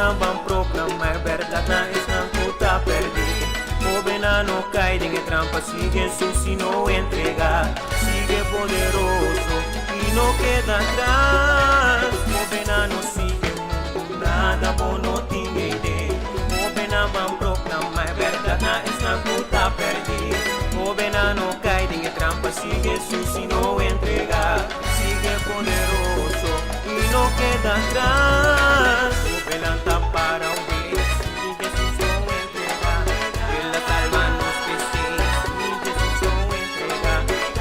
Hóbennan ban proklamá e bèrdat na esnan ku ta pèrdí. Hóbennan no kai den e trampa, sigui Hesus i no entregá. Sigui poderoso i no keda atras. Hóbennan no sigui mundu, nada bo no tin eidé. Hóbennan ban proklamá e bèrdat na esnan ku ta pèrdí. Hóbennan no kai den e trampa, sigui Hesus i no entregá. Sigui poderoso i no keda atras. Hóbennan ta para un bes, si Hesus no entregá. El a salba nos p'esei, si Hesus no entregá.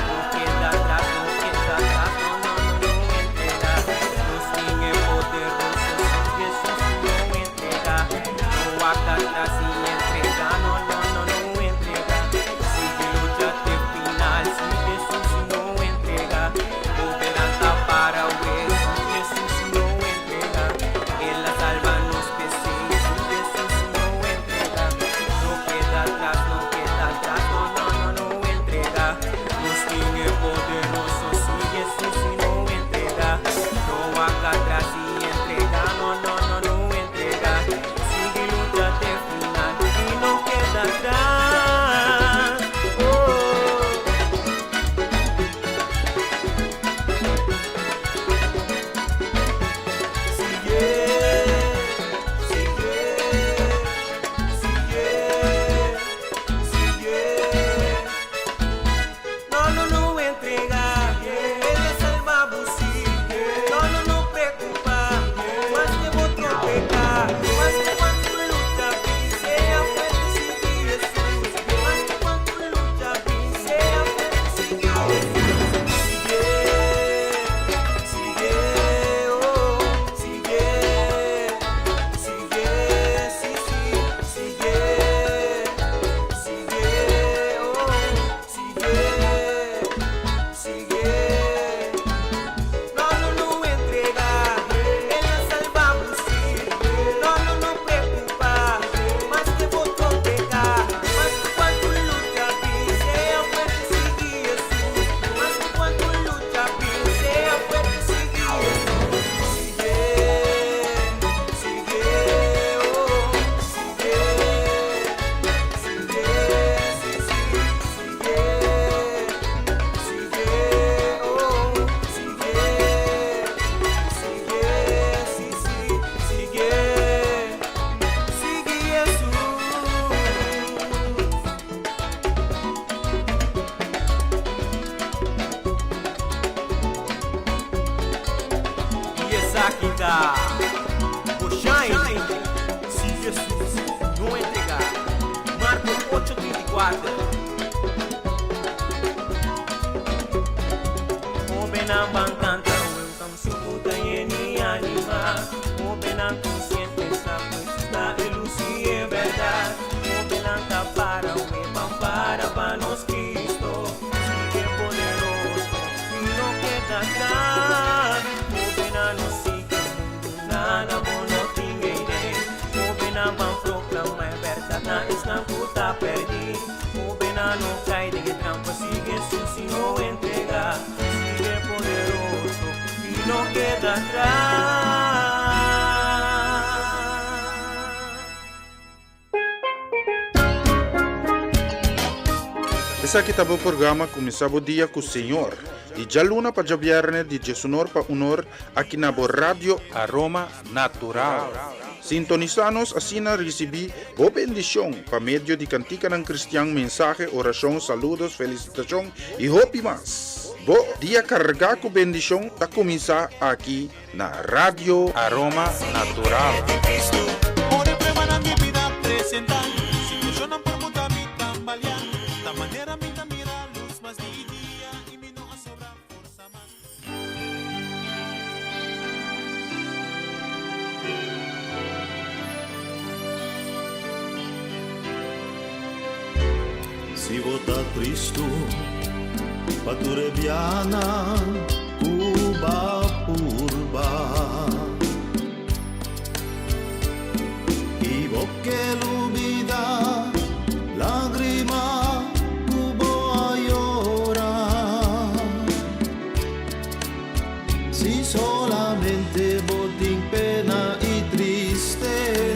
No keda atras, no keda atras, no, no, no, no entregá. Nos tin e poderoso, si Hesus no entregá. No wak atras i entregá, no, no, no, no entregá. Sigui lucha te final, si Hesus no entrega. Hóbennan ta para wes, si Hesus no entrega. El a salba nos p'esei, si Hesus no entrega. No keda atras, no keda atras, no, no, no, no entrega. Nos tin e poderoso, si Hesus no entrega. No wak atras i entrega, no, no, no, no entrega. Sigui lucha te final i no keda atras. Oh. Sigue, sigue, sigue, sigue. No, no, no entrega. El a salba bo sí. No, no, no preocupa. Maske bo tropeca. Maske cuanto lucha bin, sea fuerte, sigui Jesus. Maske cuanto lucha bin, sea fuerte, sigui Jesus. Sigue, sigue, oh, sigue, sigue, sí, sí, sigue, sigue, oh, sigue, sigue. No, no, no entrega. El a salba bo sí. No, no, no preocupa. Maske bo tropeca. Maske cuanto lucha bin, sea fuerte, sigui Jesus. Maske cuanto lucha bin, sea fuerte, sigui Jesus. Sigue, sigue, oh, sigue, sigue, sí, sí, sigue, sigue, oh, sigue, sigue, sí, sí, sigue, sigui Jesus. I esaki ta bo shine si Jesus no entrega. Marko ocho 34. Hobennan ban kanta un kanshon ku ta yeni anima. Hobennan konsiente sa ku Jesus ta e lus i e bèrdat. Hobennan ta para un ban para pa nos Cristo. Sigue poderoso i no keda atras. Hobennan no sigui mundu, nada bo no tin eidé. Hobennan ban proklama e bèrdat na esnan ku ta pèrdí. Hobennan no kai den e trampa, sigui Jesus i no entregá. Sigue poderoso i no keda atras. Esaki ta bo programa Kuminsá Bo Dia ku Señor, di djaluna pa djabièrnè di djesunor pa unor aki na bo Radio Aroma Natural. Sintonisá nos asina risibí bo bendishon pa medio di kantikanan kristian, mensahe, orashon, saludos, felisitashon i hopi mas. Bo dia kargá ku bendishon ta kuminsá aki na Radio Aroma Natural. Si bo ta tristu pa tur e bianan ku b'a purba i bo ke lubida lagrima ku bo a yora. Si solamente bo tin pena i tristesa.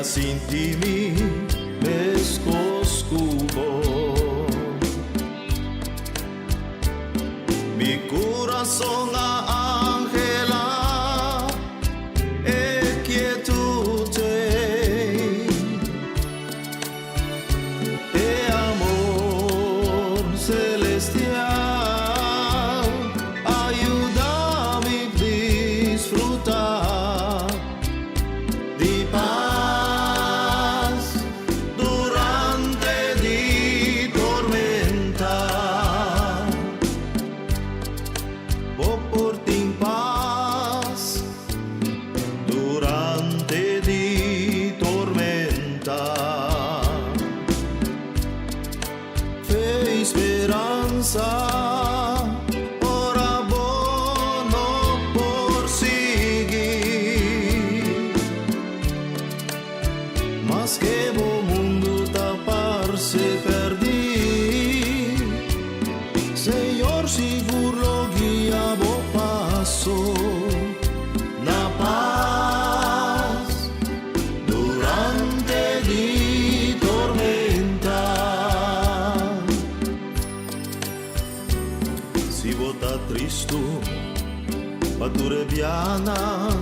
Mi a sinti mi meskos ku bo. Mi kurason a anhelá e kietut ei. E amor selestial a yuda mi disfrutá di pas durante di tormenta. Bo por tin pas durante di tormenta. Fe i speransa, ora bo no por sigui. Maske bo mundu ta parse pèrdí, Señor sigur lo guia bo paso na pas durante di tormenta. Si bo ta tristu, pa tur e biahanan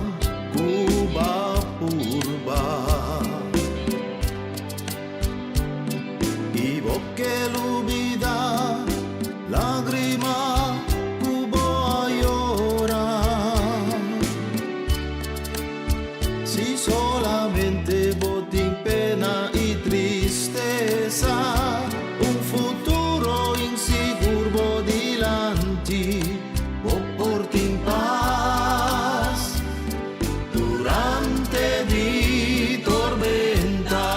ku b'a purba. I bo ke lubidá lágrima ku bo a yora. Si solamente bo tin pena i tristesa, un futuro insigur bo dilanti, bo por tin pas durante di tormenta.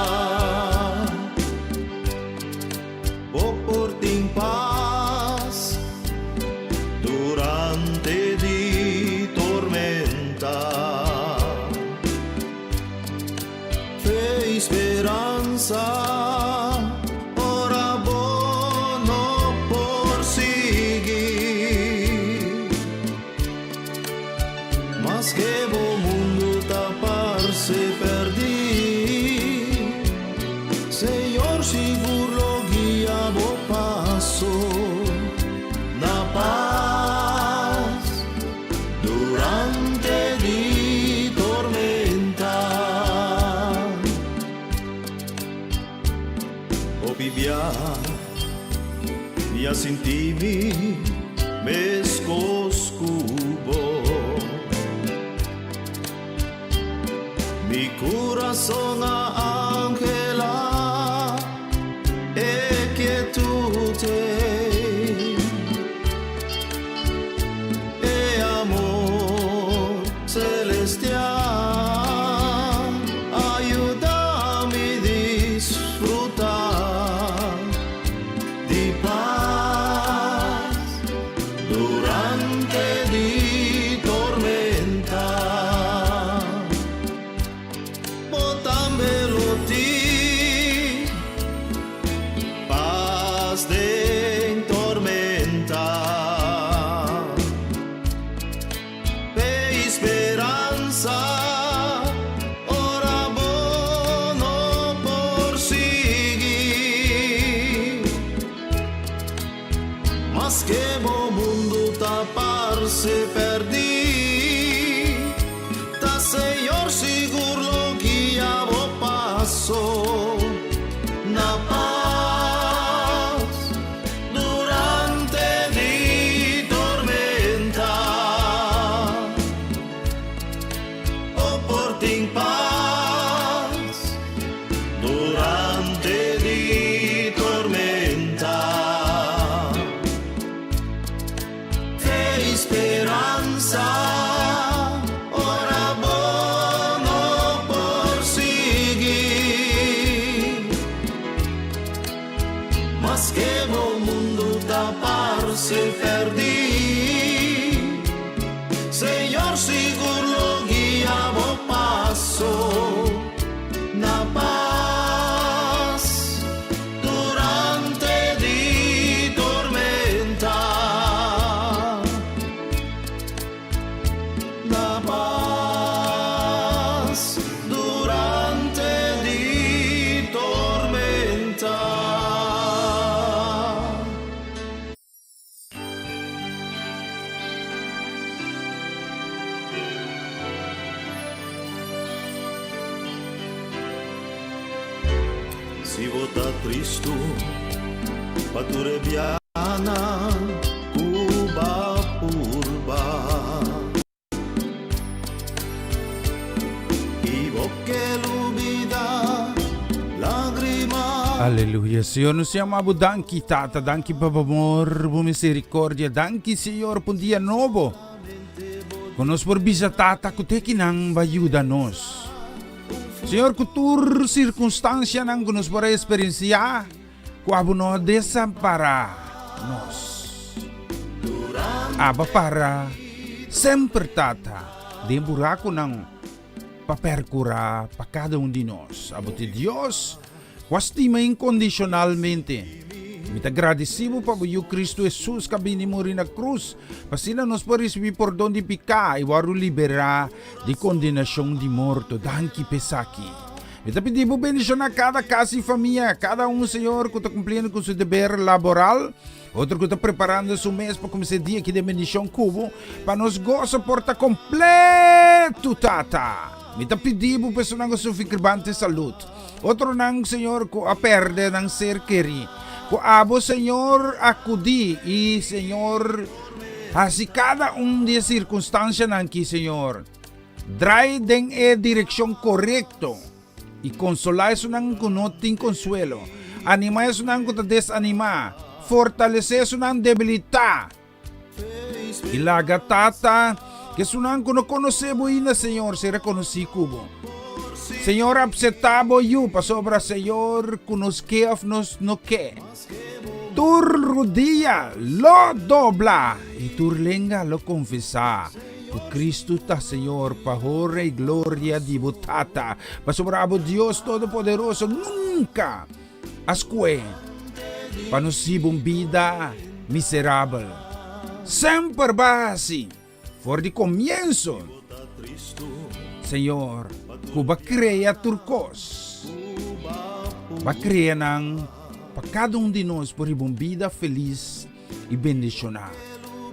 Bo por tin pas durante di tormenta. Fe i speransa, ora bo no por sigui. Maske bo mundu ta parse pèrdí, Señor sigur lo guia bo paso na pas durante di tormenta. Hopi biaha, mi a sinti mi meskos ku bo. Mi kurason a anhelá e kietut ei. E amor selestial a yuda mi disfrutá di pas durante di tormenta. Bo tambe lo tin pas den tormenta. Fe i speransa, ora bo no por sigui. Maske bo mundu ta parse pèrdí, ta Señor sigur lo guia bo paso na pas durante di tormenta. Bo por tin pas durante di tormenta. Fe i speransa, ora bo no por sigui. Maske bo mundu ta parse pèrdí, Señor sigur lo guia bo paso na pas durante di tormenta. Si bo ta tristu, pa tur e bianan ku b'a purba. I bo ke lubida lagrima. Aleluya, Señor, nos yama bo danki, Tata, danki pa bo amor, bo misericordia, danki, Señor, pa un dia nobo. Ku nos por bisa, Tata, ku te kinan ba yuda nos. Señor, ku tur sirkunstansianan ku nos por a eksperensiá, ku abo no a desampará nos. Abo a para semper, Tata, den burakunan pa perkurá pa kada un di nos. Abo ta e Dios ku a stima inkondishonalmente. Mi ta gradisí bo pa bo Yu Kristu Hesus ku a bini muri na krus, pa asina nos por risibí pordon di piká i wòrdu liberá di kondenashon di morto. Danki pa esaki. Mi ta pidi bo bendishoná kada kas i famia, kada un, Señor, ku ta kumpliendo ku su deber laboral, otro ku ta preparando su mes pa kuminsá e dia aki den bendishon ku bo, pa nos goso por ta kompletu, Tata. Mi ta pidi bo pa esunnan ku sufri kribante salud, otronan, Señor, ku a pèrdè nan ser kerí, ku abo, Señor, akudí i, Señor, Hasi kada un di e sirkunstansianan aki, Señor. Drai den e direkshon korekto i konsolá esunnan ku no tin konsuelo. Animá esunnan ku ta desanimá. Fortalesé esunnan debilitá. I laga, Tata, ku esunnan ku no konosé bo ainda, Señor, ser rekonosí ku bo. Señor, apseptá bo yu, pasobra, Señor, ku nos ke òf nos no ke, Tur rudia lo dobla i tur lenga lo konfesá ku Kristu ta Señor pa honra i gloria di bo Tata. Pasobra abo Dios Todopoderoso nunka a skohe pa nos hiba un bida miserabel. Semper bo a hasi for di komienso, Señor, ku bo a krea tur kos. Bo a krea nan pa kada un di nos por hiba un bida felis i bendishoná.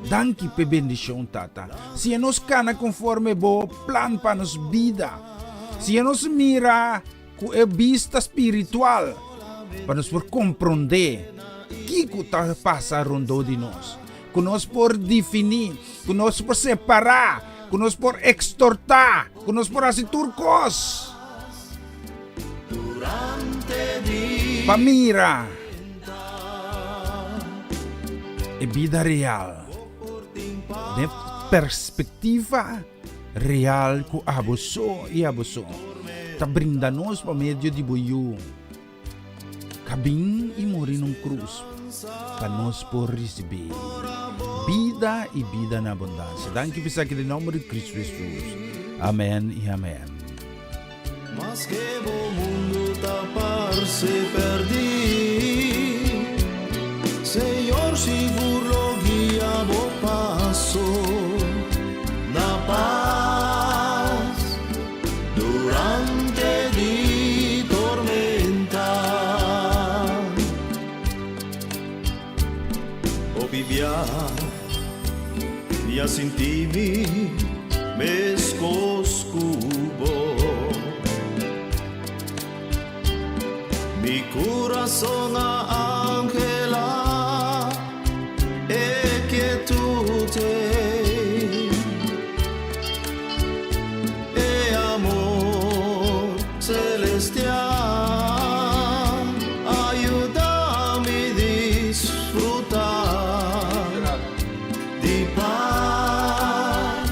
Danki p'e bendishon, Tata. Siña nos kana konforme bo plan pa nos bida. Siña nos mira ku e bista spiritual pa nos por komprondé kiko ta pasa rondó di nos. Ku nos por difiní, ku nos por separá, ku nos por ekstortá, ku nos por hasi tur kos pa mira e bida real den perspektiva real ku abo so i abo so ta brinda nos pa medio di bo Yu. Ka bin i muri na un krus pa nos por risibí bida i bida na abundansia. Danki pa esaki den nomber di Kristu Hesus. Amen i amen. Maske bo mundu ta parse pèrdí, Señor sigur lo guia bo paso na pas. Durante di tormenta. Hopi biaha mi a sinti mi meskos ku bo. Mi kurason a anhelá e kietut ei. E amor celestial a yuda mi disfruta di paz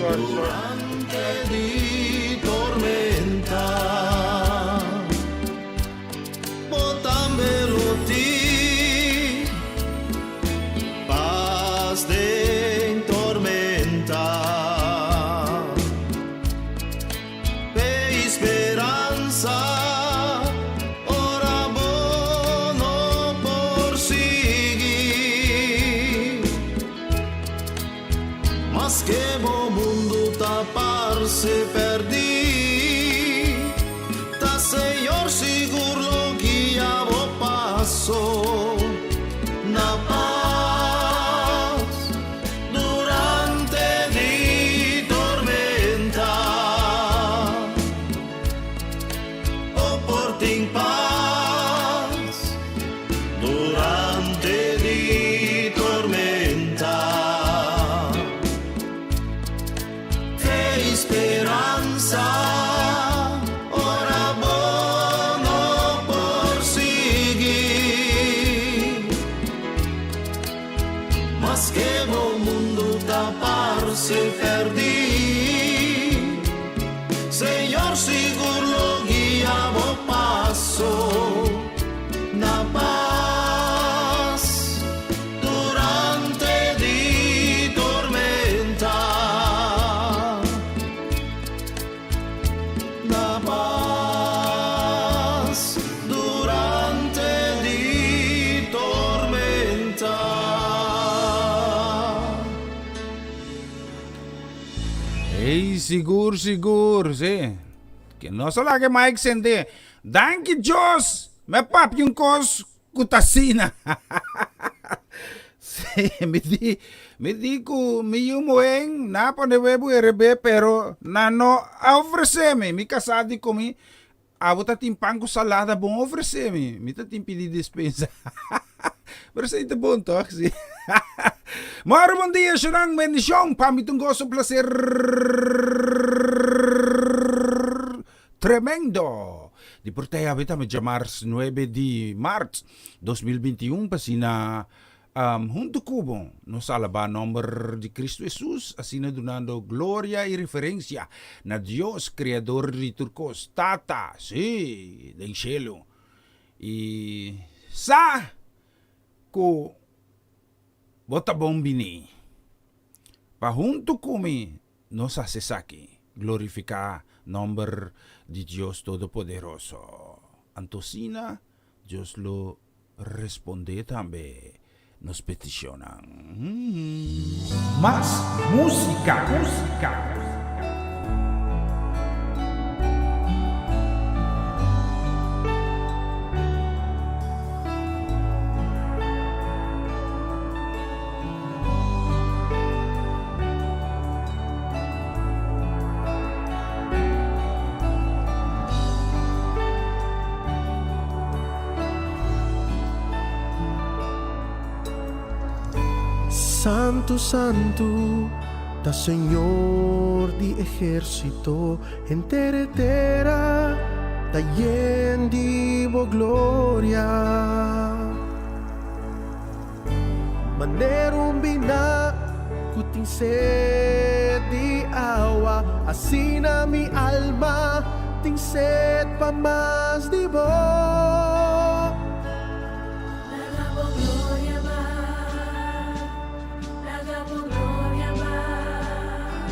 durante di tormenta. Bo tambe lo tin pas den tormenta. Pe i speransa ora bo no por sigui. Maske bo mundu ta parse pèrdí, ta Señor sigur lo guia bo paso na pas durante di tormenta. O por tin pas. Maske bo mundu ta parse pèrdí, Señor sigur lo guia bo paso na pas durante di tormenta. Na pas durante di tormenta. Ey, sigur, sigur, si. Ke nos a laga Mike sende. Danki Dios, me papia un kos Ku ta asina. Sí, mi di, mi di ku mi yu muhé na pone webu erebé, pero nan no a ofresé mi. Mi kasá di ku mi, abo ta tin pan ku salada bon ofresé mi. Mi ta tin pidi despensa. Pero esei ta bon tòg, sí. Mòrò bon dia, shonnan. Bendishon. Pa mi ta un goso, plaser Tremendo! Di por ta yabi tambe djamars nuebe di mart 2021 pa asina huntu ku bo nos alabá nòmber di Kristu Hesus, asina dunando gloria i referensia na Dios Kreador di tur kos, Tata, sí, den shelu. I sa ku bo ta bon bini pa huntu ku mi Nos hasi esaki, glorifiká nòmber di Dios Todopoderoso. Anto asina Dios lo respondé tambe nos petishonnan. Mas músika, músika. Santu, santu, ta Señor di ehérsito, henter e tera ta yen di bo gloria. Manera un biná ku tin sed di awa, asina mi alma tin sed pa mas di bo. Laga bo gloria bai, laga bo gloria bai.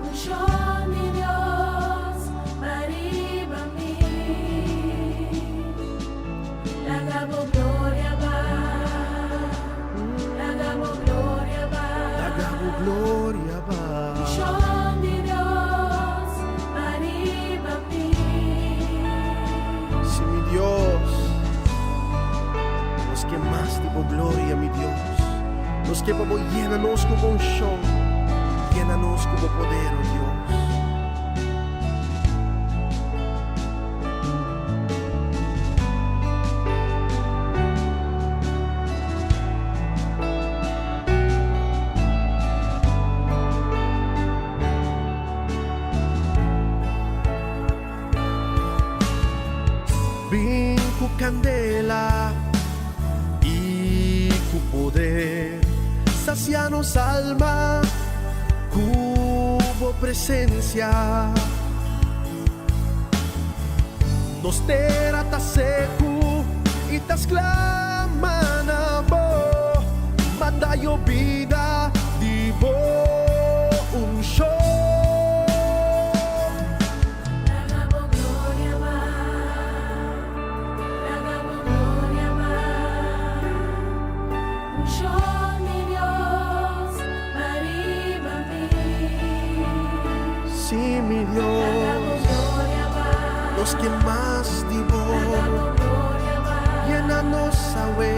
Unshon di Dios bai riba mi. Laga bo gloria bai, laga bo gloria bai. Laga bo gloria bai. Unshon di Dios bai riba mi. Si mi Dios, nos ke mas di bo gloria, mi Dios. Nos ke pa bo yena nos ku bo unshon, yena nos ku bo poder, o Dios. Bin ku kandela i ku poder, sasia nos alma ku bo presensia. Nos tera ta seku i ta sklama na bo, manda yobida di bo unshon. Laga bo gloria bai, laga bo gloria bai, unshon di Dios bai riba mi. Sí, mi Dios, nos ke mas di bo. Yena nos awe.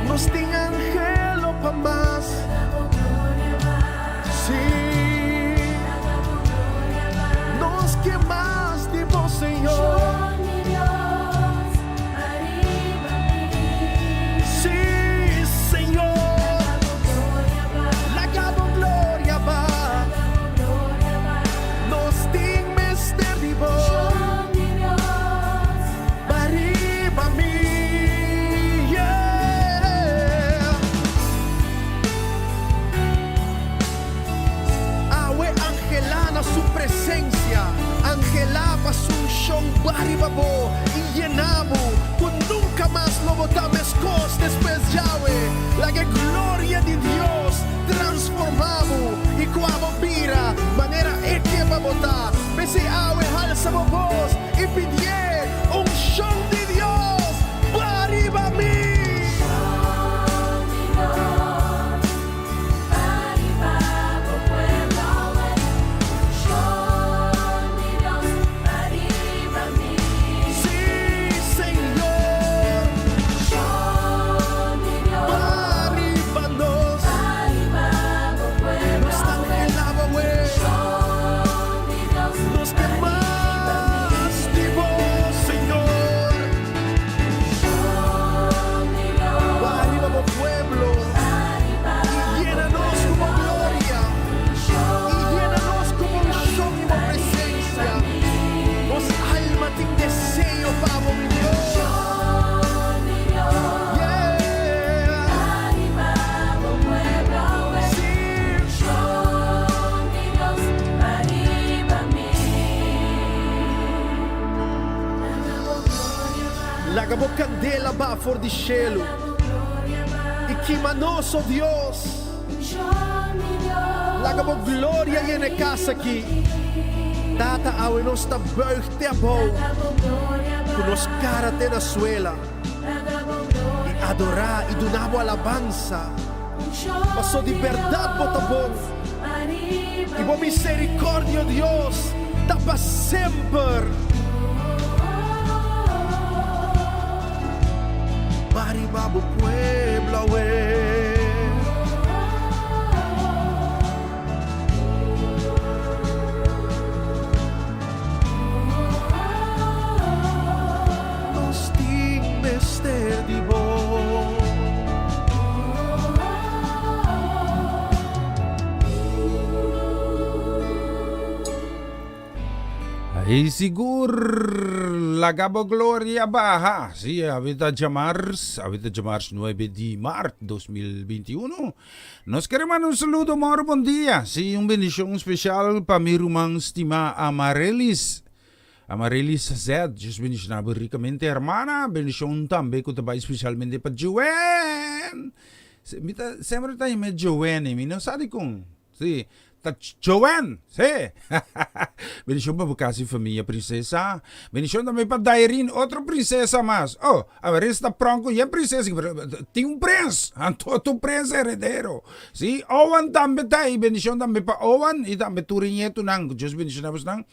Nos tin anhelo pa mas. Sí, nos ke mas di bo, Señor. Sí, Señor, laga bo gloria ba. Nos tin mester di bo. Laga bo kandela baha for di shelu i kima nos, o Dios. Laga bo gloria yena e kas aki. Tata, awe nos ta buig te abou, ku nos kara te na suela, i adorá i duna bo alabansa, paso di bèrdat bo ta bon, i bo miserikòrdia, o Dios, ta pa semper. Ba riba bo pueblo awe. Nos tin mester di bo. Ay sigur laga bo gloria baha. Sí, awe ta djamars, awe ta djamars 9 di mart 2021. Nos kere manda un saludo moro bon dia. Sí, un bendicion special pa mi ruman stima Amarelis. Amarelis Z, Dios bendiciona bo ricamente hermana. Bendicion tambe cu ta bay specialmente pa Joanne. Mi ta semper ta yama Joanne, mi no sa dicon. Sí, ta Joanne, sí. Bendicion pa bo casa y familia, princesa. Bendicion tambe pa Dairin, otro princesa mas. Oh, a ver, esta pronk cu yen princesa, pero tin un prins, anto tu prins heredero. Sí, Owen tambe ta ahí, bendicion tambe pa Owen y tambe tur e nietunan. Cu Dios bendiciona bosnan.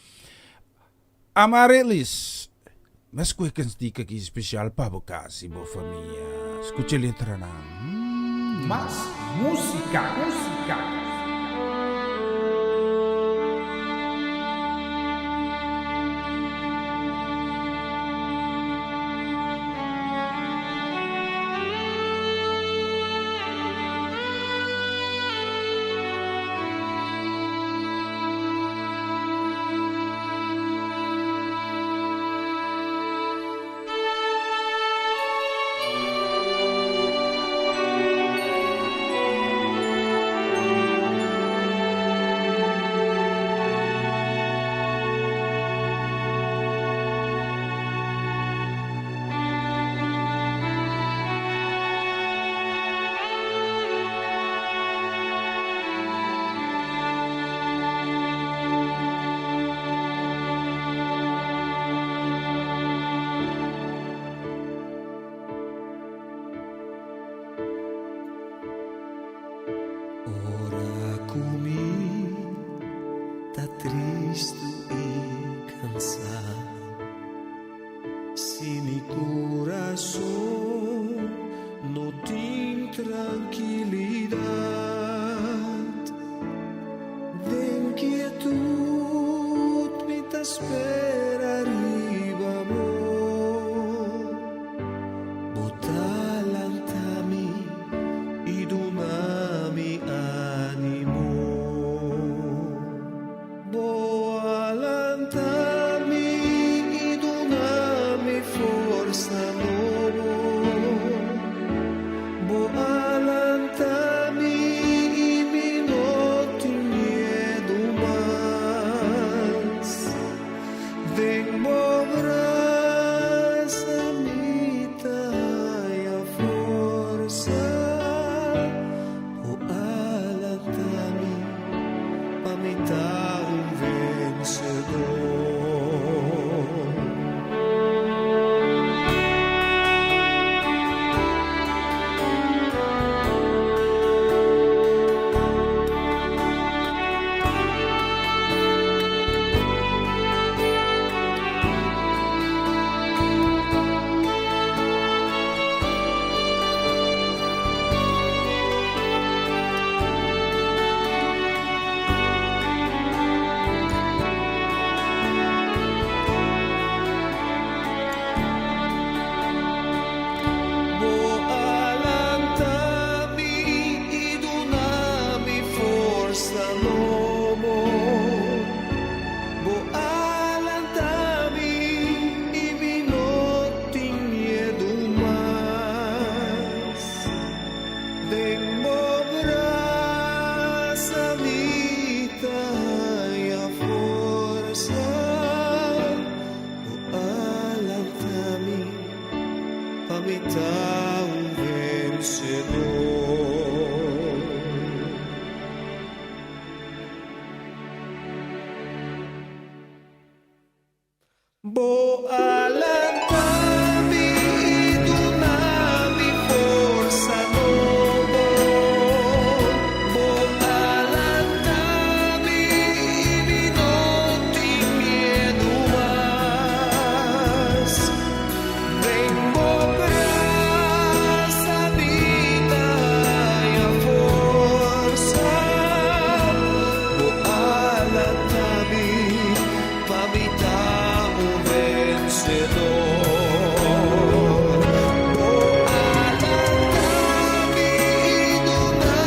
Amaryllis, mes cu e cantica aki special pa bo casa y bo famia. Scucha e letranan. Mas musica, musica. Ora ku mi ta tristu i kansá, si mi kurason no tin trankilidat, den kietut mi ta spera riba bo. Bo ta lanta mi i duna mi ánimo. Bo a lanta mi i duna mi forsa nobo. Bo a lanta mi i mi no tin miedu mas. Den bo brasa mi ta haya. pa mi ta un vencedor. Bo a lanta mi i duna mi forsa nobo. Bo a lanta mi i mi no tin miedu mas. Den bo brasa mi ta haña forsa. Bo a lanta mi Pa mi ta un vencedor. Bo a lanta mi i duna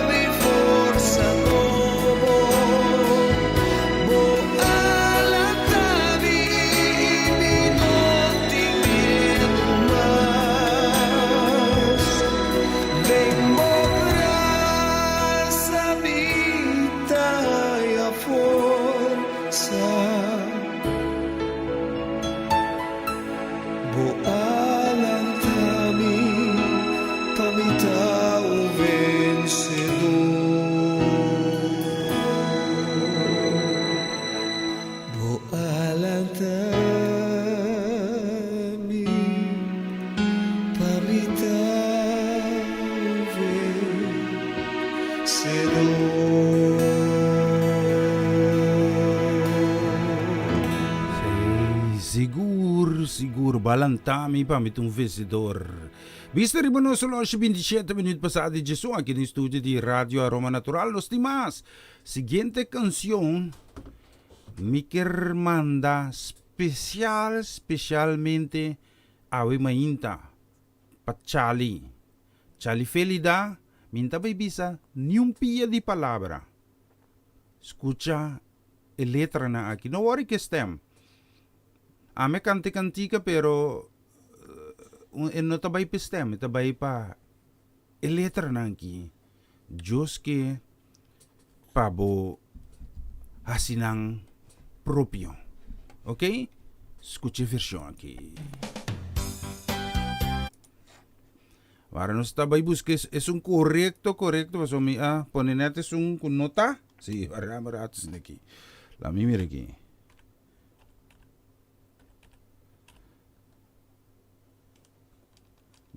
mi forsa nobo. Bo a lanta mi i mi no tin miedu mas. Den bo brasa mi ta haña forsa. Bo a lanta mi pa mi ta un vencedor. Bo a lanta mi pa mi ta un Sí, sigur, sigur, balantá mi pa mi ta un vencedor. Bista riba nos horloge 27 minuut pasá di djesun aki den studio di Radio Aroma Natural. Nos tin mas. Siguiente cancion mi kier manda special, specialmente awe mainta pa Charlie. Charlie Felida, mi n'ta bay bisa niun pia di palabra. Scucha e letranan aki. No worry ke stem. Ami a canta e cantica pero e no ta bay pa e stem, e ta bay pa e letranan aki. Dios ke pa bo haci nan propio. Ok? Scucha e version aki. Ahora nos ta bai busca esun correcto, correcto, pasobra mi a pone net esun cu no ta. Sí, wara rato sin aki. La mi mira aki.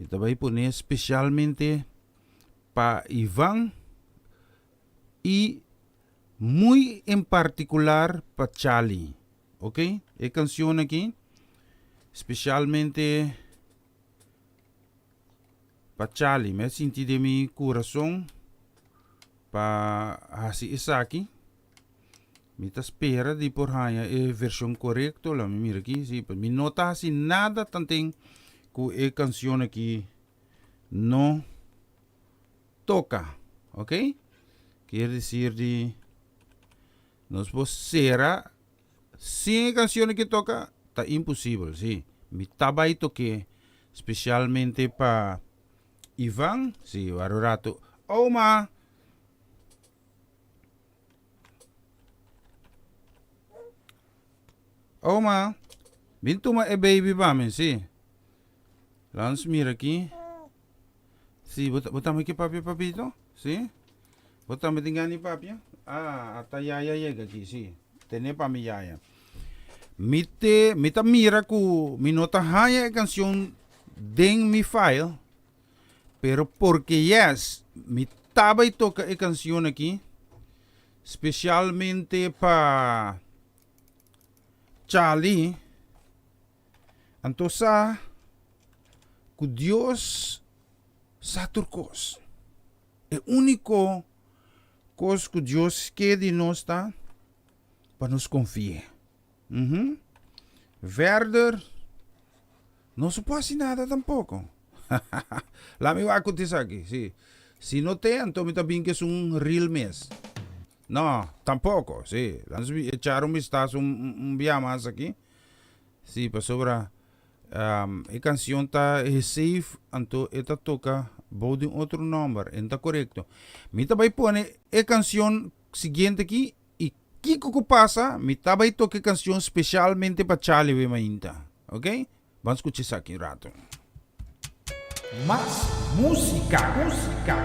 Mi ta bai pone specialmente pa Ivan y muy en particular pa Charlie. Ok? E cancion aki specialmente Pa Charlie, mi a sinti den mi kurason pa hasi esaki. Mi ta spera di por haña e vershon korekto. La mi mira aki, si, mi no ta hasi nada tanten ku e kanshon aki no toka, ok? Kier desir di nos por sera Sin e cancionnan ke toca ta imposibel, si. Mi ta bay toke specialmente pa Ivan, si, wara un rato. Oma! Oma! Bin tuma e baby pa mi, si. Lans mira aki. Si, bo ta, bo tambe ke papia papito? Si? Bo tambe tin gana di papia? Ah, ata yaya yega aki, si. Tene pa mi yaya. Mi te, mi ta mira ku mi no ta haña e kanshon den mi file, pero porque yes, mi ta bai toka e kanshon aki, spesialmente pa Charlie. Anto sa ku Dios sa tur kos. E úniko kos ku Dios ke di nos ta pa nos konfi'é. Uhum. Verder no se por hasi nada tampoko. Laat mi wak ku ta esaki. Si, si no te, anto mi ta bin ku esun ril mes. No, tampoco, si. Laat nos echar un bistazo un, un bia mas aki. Si, pasobra um, e canción ta e safe, anto e ta toca bou di un otro nomber, en ta correcto. Mi ta bai pone e canción siguiente aki y kiko ku pasa, mi ta bai toca e canción specialmente pa Charlie we mainta. Ok? Ban scucha esaki un rato. Mas músika, músika.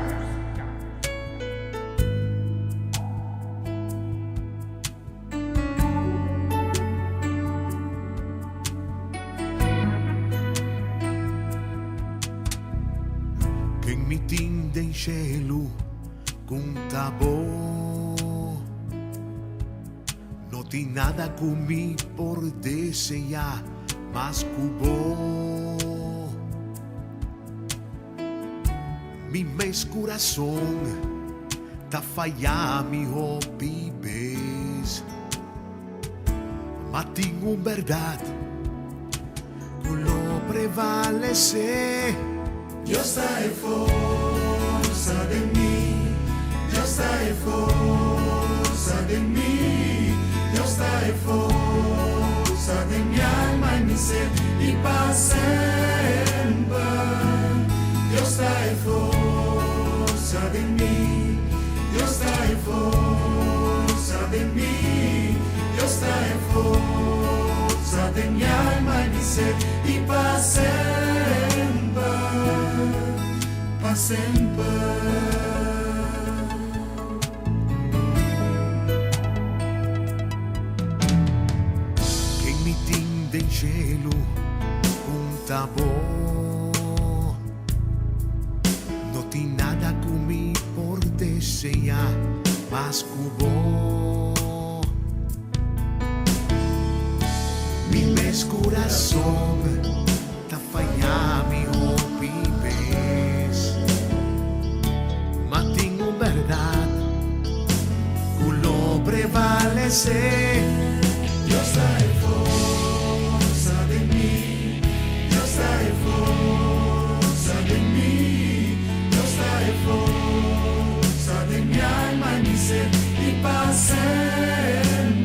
Ken mi tin den shelu kun ta bo? No tin nada ku mi por deseá mas ku bo. Mi mes kurason ta fayá mi hopi bes, ma tin un bèrdat ku lo prevalesé. Dios ta e forsa den mi, Dios ta e forsa den mi, Dios ta e forsa den mi alma i mi ser i pa semper. Dios ta e forsa den mi, Dios ta e forsa den mi, Dios ta e forsa den mi alma i mi ser i pa semper, pa semper. Ken mi tin den shelu un ta bo? No tin nada ku mi por deseá mas ku bo. Mi mes kurason ta fayá mi hopi bes, ma tin un bèrdat ku lo prevalesé. Dios ta e forsa den mi, Dios ta e forsa den mi, Dios ta e forsa den mi alma i mi ser i pa semper.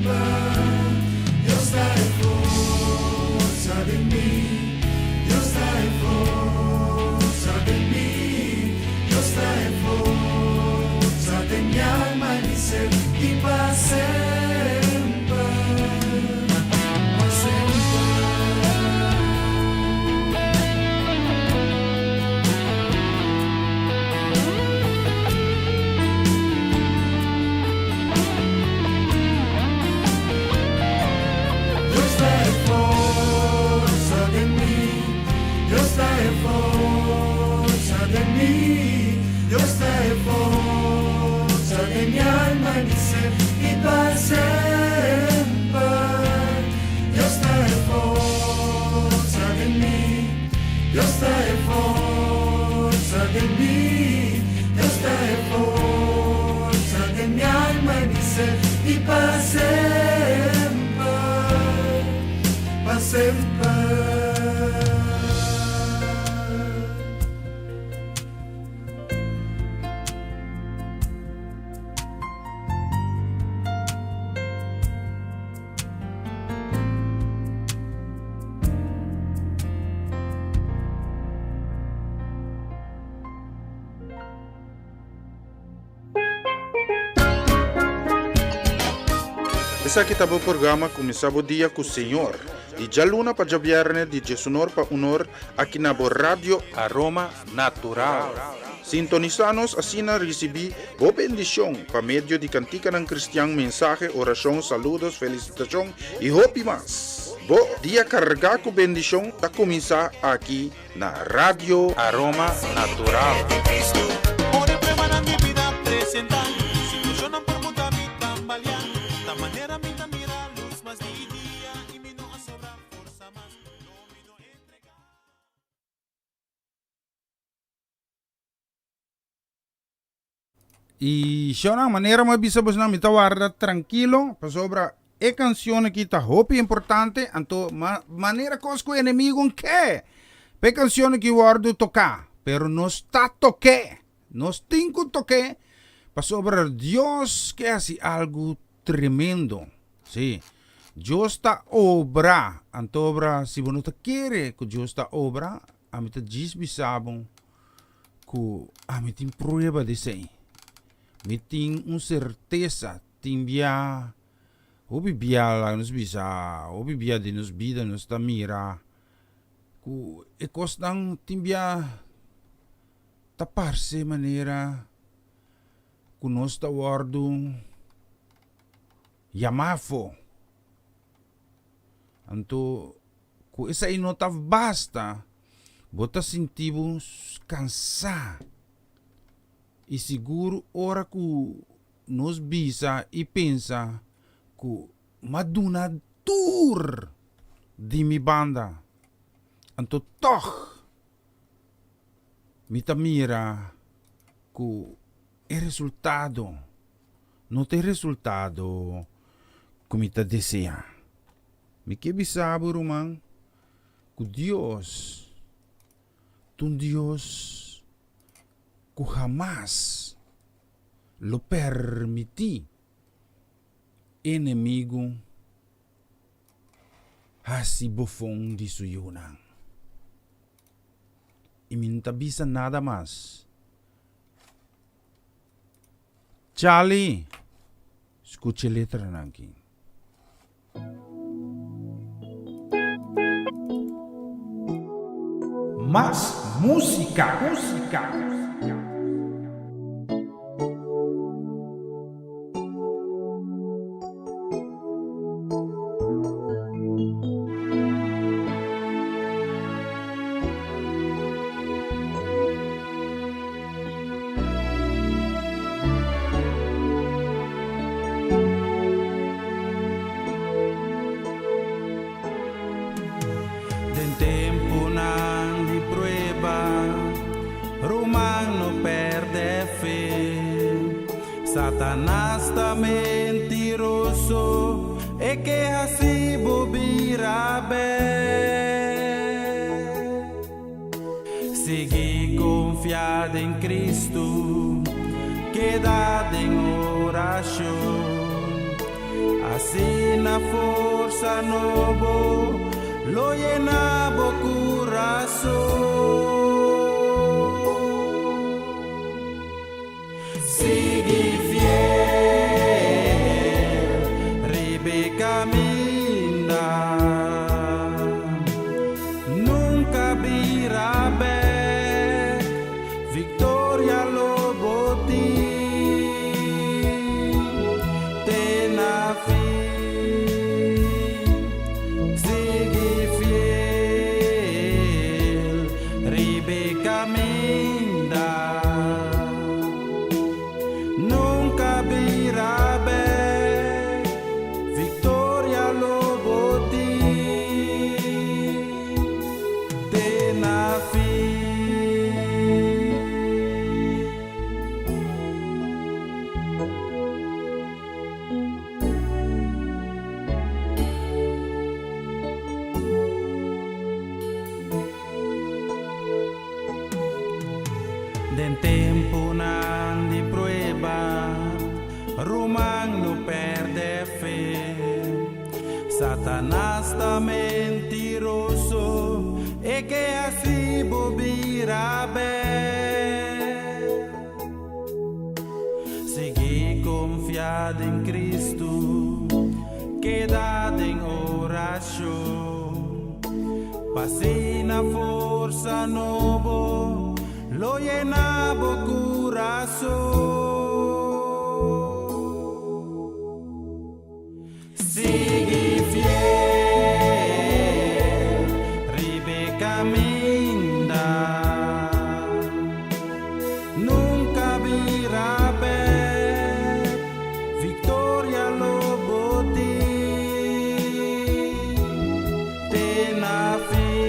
Dios ta e forsa den mi, Dios ta e forsa den mi, Dios ta e forsa den mi alma i mi ser i pa semper, pa semper. Dios ta e forsa den mi, Dios ta e forsa den mi, Dios ta e forsa den mi alma i mi ser i pa semper. Dios ta e forsa den mi, Dios ta e forsa den mi, Dios ta e forsa den mi alma i mi ser i pa semper, pa semper. Esaki ta bo programa Kuminsá bo dia ku Señor, di djaluna pa djabièrnè di djesunor pa unor aki na bo Radio Aroma Natural. Sintonisá nos asina risibí bo bendishon pa medio di kantikanan kristian, mensahe, orashon, saludos, felisitashon i hopi mas. Bo dia kargá ku bendishon ta kuminsá aki na Radio Aroma Natural. I shownan, manera mi a bisa bosnan, mi ta warda trankilo, pasobra e kanshon aki ta hopi importante, anto ma manera kos ku enemigo ke pa e kanshon aki wòrdu toká, pero nos ta tok'é, nos tin ku tok'é, pasobra Dios ke hasi algu tremendo, sí, Dios ta obra, anto obra si bo no ta kere ku Dios ta obra, ami ta djis bisa bo ku ami tin prueba di esei. Mi tin un sertesa, tin bia, hopi bia laga nos bisa, hopi bia den nos bida nos ta mira ku e kosnan tin bia. Ta parse manera ku nos ta wòrdu yamá afó. Anto ku esei no ta basta, bo ta sinti bo kansá. I sigur ora ku nos bisa i pensa ku m'a duna tur di mi banda, anto tòg mi ta mira ku e resultado no ta e resultado ku mi ta deseá. Mi ke bisa bo, ruman, ku Dios ta un Dios ku hamas lo permití enemigu hasi bofon di su yunan. I mi no ta bisa nada mas. Charlie, skucha e letranan aki. Mas músika, músika. Den tempunan di prueba, ruman no pèrdè fe. Satanas ta mentiroso, e ke hasi bo bira bèk. Sigui konfia den Kristu, keda den orashon. Asina forsa nobo lo yena bo kurason. Sigui fiel riba e kaminda, nunka bira bèk, viktoria lo bo tin te na fin. Sigui fiel riba e kaminda. Nunka bira bek, viktoria lo bo tin te na fin. Den tempunan di prueba, ruman no pèrdè fe. Satanas ta mentiroso, e ke hasi bo bira bèk. Sigui konfia den Kristu, keda den orashon. P'asina forsa nobo lo yena bo kurason. Sigui fiel riba e kaminda, nunka bira bèk, viktoria lo bo tin te na fin.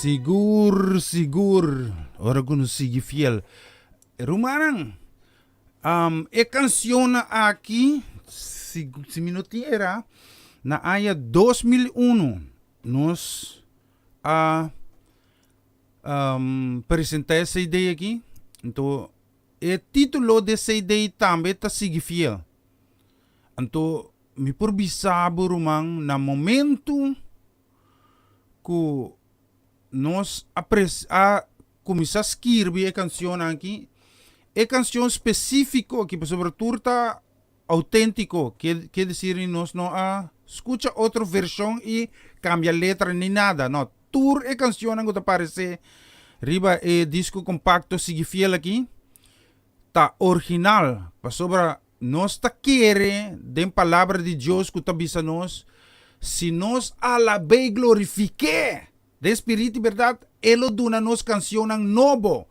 Sigur, sigur, ora ku nos sigui fiel. Rumannan, um, e kanshonnan aki, si, si mi no tin era, na aña 2001 nos a um, presentá e CD aki. Anto, e título di e CD tambe ta Sigui Fiel. Anto, mi por bisa bo, ruman, na momento ku nos a pres a kuminsá skirbi e kanshonnan aki, e kanshon spesífiko aki pasobra tur ta outéntiko, ke ke desir nos no a skucha otro vershon i kambia letra ni nada, no, tur e kanshonnan ku ta paresé riba e disko kompakto Sigui Fiel aki ta original pasobra nos ta kere den Palabra di Dios ku ta bisa nos, si nos alab'é i glorifik'é den spiritu i bèrdat, E lo duna nos kanshonnan nobo.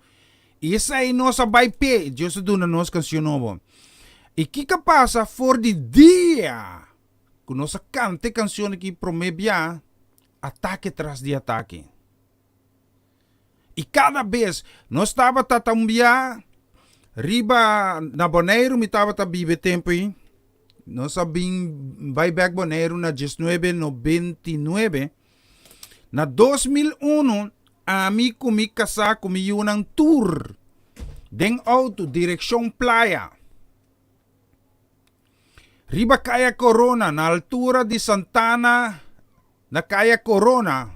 I esei nos a bai p'e, Dios a duna nos kanshon nobo. I kiko a pasa for di dia ku nos a kanta e kanshon aki promé bia? Atake tras di atake. I kada bes nos tabata ta un bia riba na Boneiru mi tabata biba e tempu ei. Nos a bin bai bek Boneiru na diesnuebe nobenta i nuebe. Na 2001 ami ku mi kasá ku mi yunan tur den outo direkshon playa. Riba Kaya Korona na altura di Santana na Kaya Korona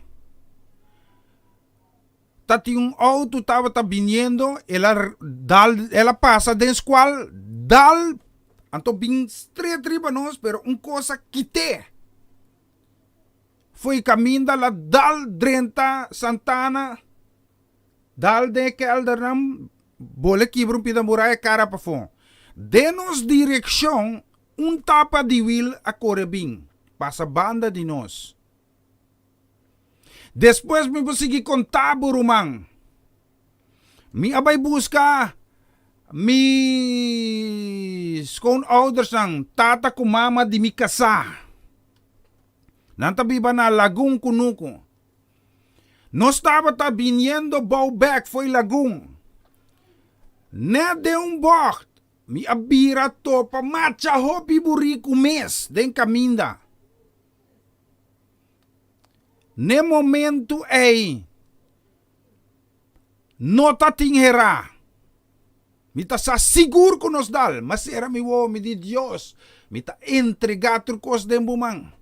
ta tin un outo tabata biniendo el a dal el a pasa den skual dal anto bin stret riba nos pero un kos a kite fo'i kaminda la dal drenta Santana Dal den e keldernan, bole kibra un pida muraya kara pafó. Den nos direkshon, un tapa di wil a kore bin, pasa banda di nos. Despues mi por sigui konta bo, ruman. Mi a bai buska mi skoonoudersnan, tata ku mama di mi kasá. Nan ta biba na Lagun Kunuku. Nos tabata biniendo bou bek fo'i lagun. Net den un bocht, mi a bira topa macha hopi buriku mes den kaminda. N'e momentu ei, no ta tin herá. Mi ta sa sigur ku nos dal, ma sera mi wowo, mi di, Dios, mi ta entregá tur kos den bo man.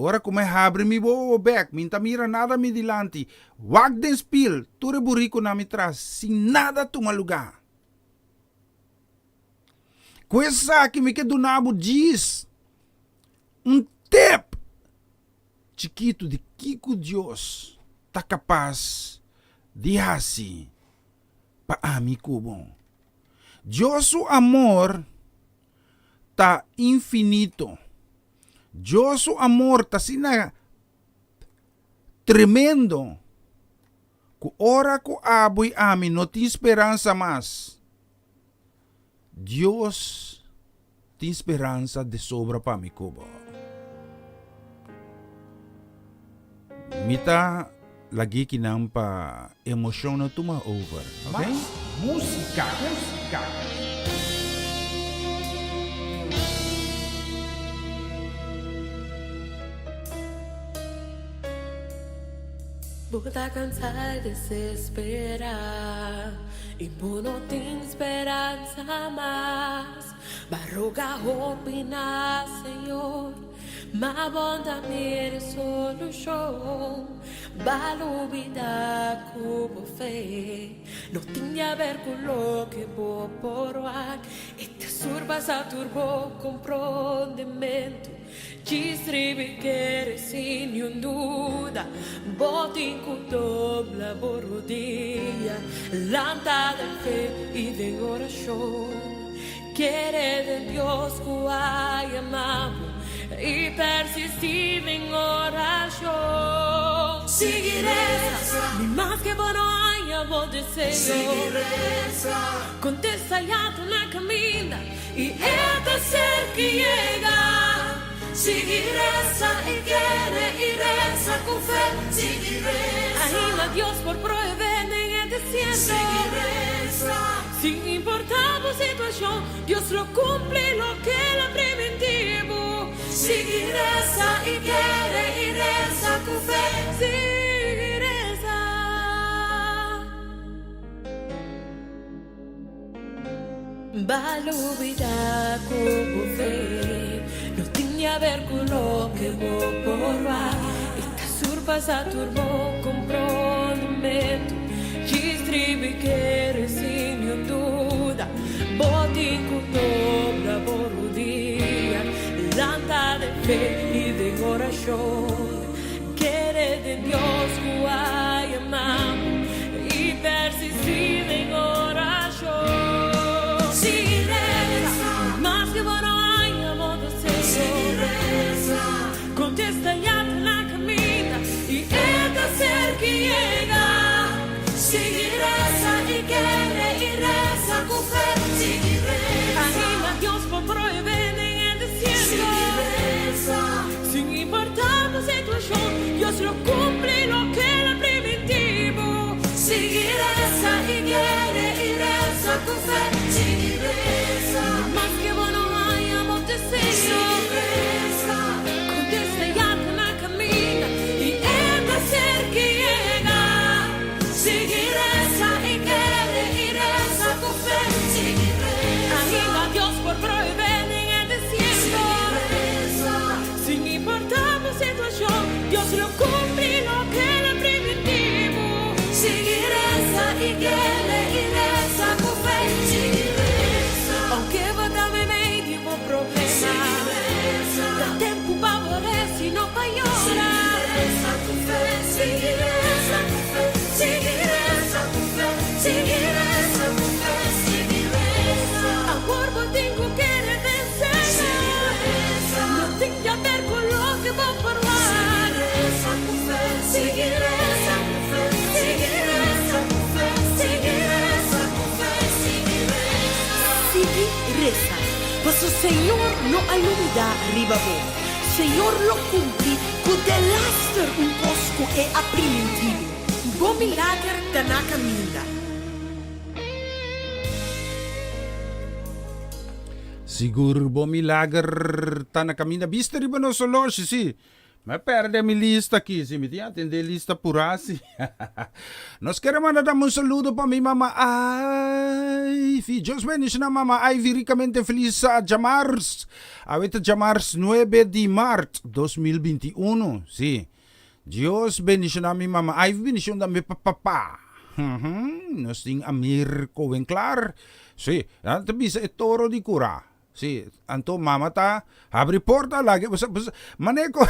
Ora ku mi habri mi wowo bek, mi n'ta mira nada mi dilanti. Wak den spil, tur e burikunan mi tras, sin nada tuma lugá. Ku esaki mi ke duna bo djis un tep chikitu di kiko Dios ta kapas di hasi pa ami ku bo. Dios su amor ta infinito. Dios su amor ta asina tremendo ku ora ku abo i ami no tin speransa mas, Dios tin speransa de sobra pa mi ku bo. Mi ta lag'é kinan pa emoshon no tuma over, ok? Mas música, música. Bo ta cansa y desespera y bo no tin speransa mas. Ba roga hopi na Señor, ma bo no ta mira solucion. Ba lubida cu bo fe no tin di haber cu loke bo por wak. E ta surpasa tur bo comprondemento. Djis riba kere sin niun duda. Bo tin cu dobla bo rodia, lanta den fe y den oracion. Kere den Dios cu a yama bo y persisti den oracion. Sigui reza, ni maske bo no haña bo deseo. Contesta ya ta na caminda y e ta cerca yega. Sigui resa i kere i resa ku fe. Sigui resa. Ainda Dios por prohibé den e desierto. Sigui resa. Sin importá bo situashon, Dios lo kumpli loke el a primintí bo. Sigui resa i kere i resa ku fe. Sigui resa. B'a lubida ku bo fe no tin di haber ku loke bo por wak. E ta surpasa tur bo komprondementu. Djis tribi kere sin niun duda. Bo tin ku dobla bo rudia, lanta den fe i den orashon. Kere den Dios ku a yama bo i persistí den orashon. Sigui resa, maske bo no haña bo deseo. Kontesta ya ta na kaminda i e ta serki yega. Sigui resa i kere i resa ku fe. Sigui resa. Anima Dios por prohibé den e desierto. Sigui resa. Sin importá bo situashon, Dios lo kumpli loke el a primintí bo. Sigui resa i kere i resa ku fe. Sigui resa. Maske bo no haña bo deseo. Sigui resa. Kontesta ya ta na kaminda i e ta serki yega. Sigui resa i kere i resa ku fe. Sigui resa. Ainda Dios por prohibé den e desierto. Sigui resa. Sin importá bo situashon, Dios lo kumpli loke el a primintí bo. Sigui resa i kere i resa ku fe. Sigui resa. Ounke bo ta meimei di bo problema. Sigui resa. Ta tempu pa bo resa i no pa yora. Sigui resa ku fe. Sigui resa ku fe. Sigui resa ku fe. Sigui resa ku fe. Sigui resa. Awor bo tin ku kere den Señor. No tin di haber ku loke bo por wak. Sigui resa ku fe. Sigui resa ku fe. Sigui resa ku fe. Sigui resa. Sigui resa, paso Señor no a lubidá riba bo. Señor lo cumpli cu delaster un cos cu E a primintí bo. Bo milager ta na caminda. Sigur bo milager ta na caminda. Bista riba nos oloshi, si. Mi a perde mi lista aki, si. Mi tin atende lista purá, si. Nos kere manda dam un saludo pa mi mama Ivy. Dios bendiciona mama Ivy ricamente feliz djamars. Awe ta djamars nuebe di mart 2021, si. Dios bendiciona mi mama Ivy, bendicion tambe pa papa. Nos tin Amir Kowenklar, si, nan ta bisa e toro di cura. Si, anto mama ta habri porta lage bo sa bo sa mane ku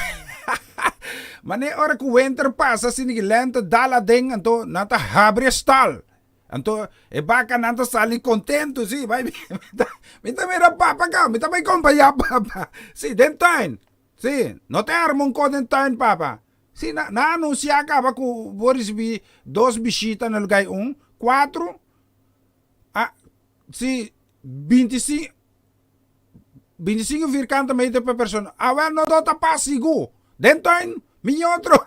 mane ora ku winter pasa asina ki lente dal aden anto nan ta habri e stal. Anto e bakanan ta sali kontentu si bai mi ta mi ta mira papa ka mi ta bai kompañá papa si den tuin si no ta arma un kos den tuin papa si nan a anunsiá kaba ku bo risibí dos bishita na lugá un kuatro a si 25, 25 vierkante meter per persona. Awel no do ta pas sigur. Den tuin, mi otro.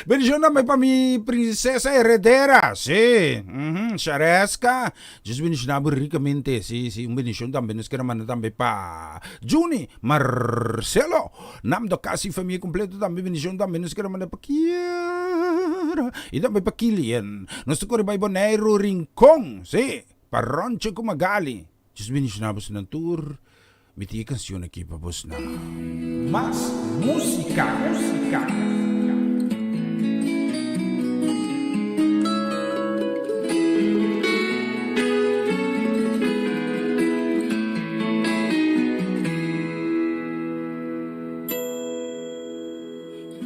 Bendición tambe pa mi princesa heredera. Sí, mm Shareska. Dios bendiciona bo ricamente. Sí, sí, un bendición tambe nos quiere manda tambe pa Juni, Marcelo, Namdo casi familia completo tambe bendición tambe nos quiere manda pa Kiera y tambe pa Kilian. Nos ta corre bay Boneiru Rincon. Sí. Pa Ronche ku Magali. Djis bendishoná bosnan tur. Mi tin e kanshon aki pa bosnan. Mas músika, músika.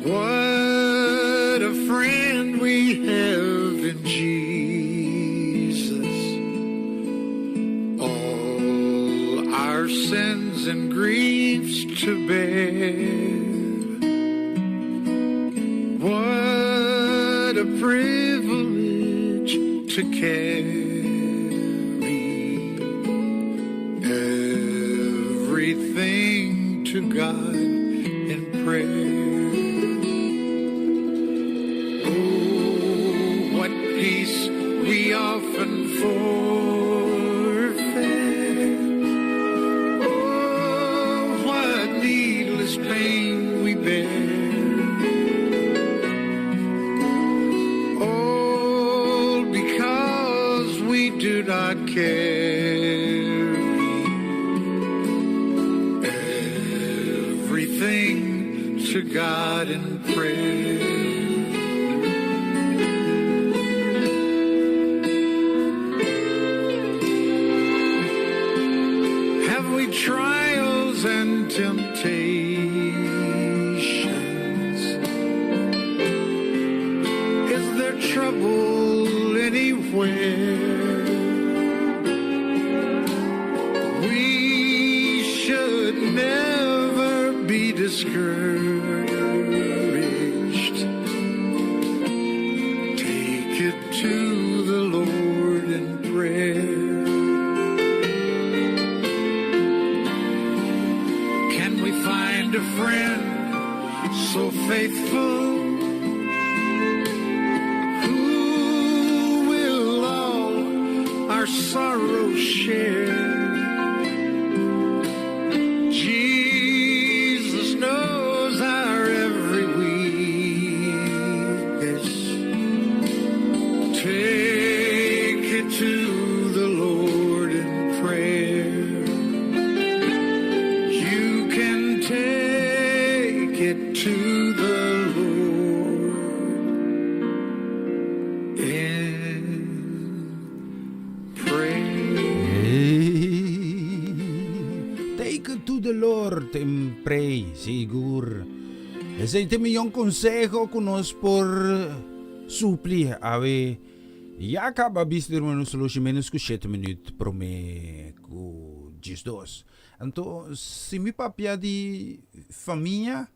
What a friend we have in Jesus. All our sins and griefs to bear. What a privilege to carry everything. to God in prayer. Oh, what peace we often forfeit. Oh, what needless pain we bear. All because we do not carry everything to God in prayer. Have we trials and temptations? Is there trouble anywhere? We should never be discouraged. Take it to the Lord in prayer. Can we find a friend so faithful who will all our sorrows share? Jesus knows our every weakness. Take it to the Lord in prayer. You can take it to the Lord in prayer. Take it to the Lord in pray, sigur. Esei ta e miyon konseho ku nos por supli awe. Ya kaba bisti hermano solushi menos ku shete minuut prome ku 12. Anto si mi papia di famia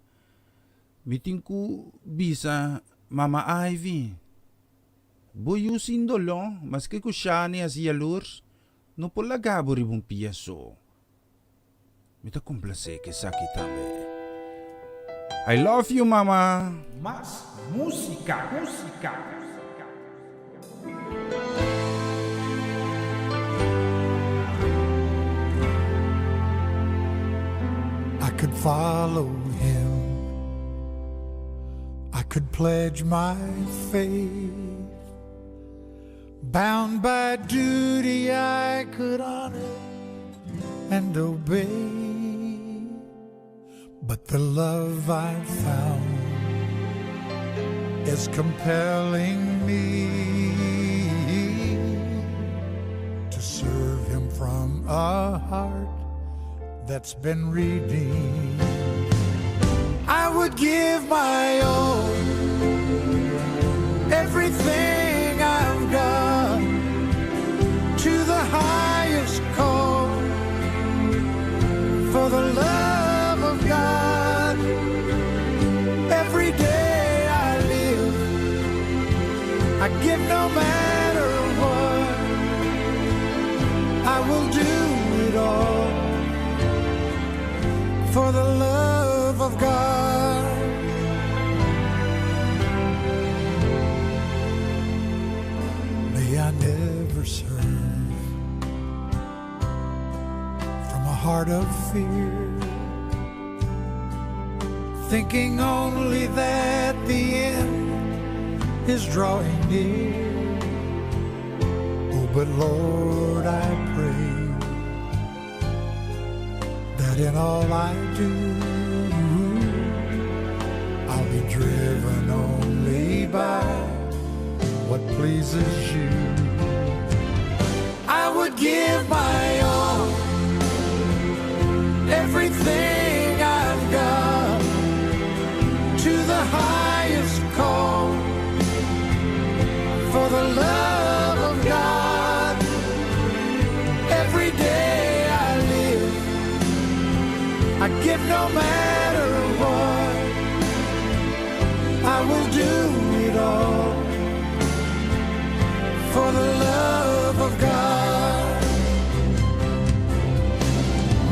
mi tin ku bisa mama Ivy bo yu sin doló maske ku Shani hasi yalurs no por laga bo riba un pia so. Mi ta komplasé ku esaki tambe. I love you mama. Mas música, música. I could follow him. I could pledge my faith. Bound by duty, I could honor and obey. But the love I've found is compelling me to serve him from a heart that's been redeemed. I would give my all, everything I've got, to the highest call for the love of God. Every day I live, I give no matter what. I will do it all for the love of God. May I never serve from a heart of fear, thinking only that the end is drawing near. Oh, but Lord, I pray that in all I do, I'll be driven only by what pleases you. I would give my all, everything I've got, to the highest call for the love of God. Every day I live, I give no matter what. I will do it all for the love of God.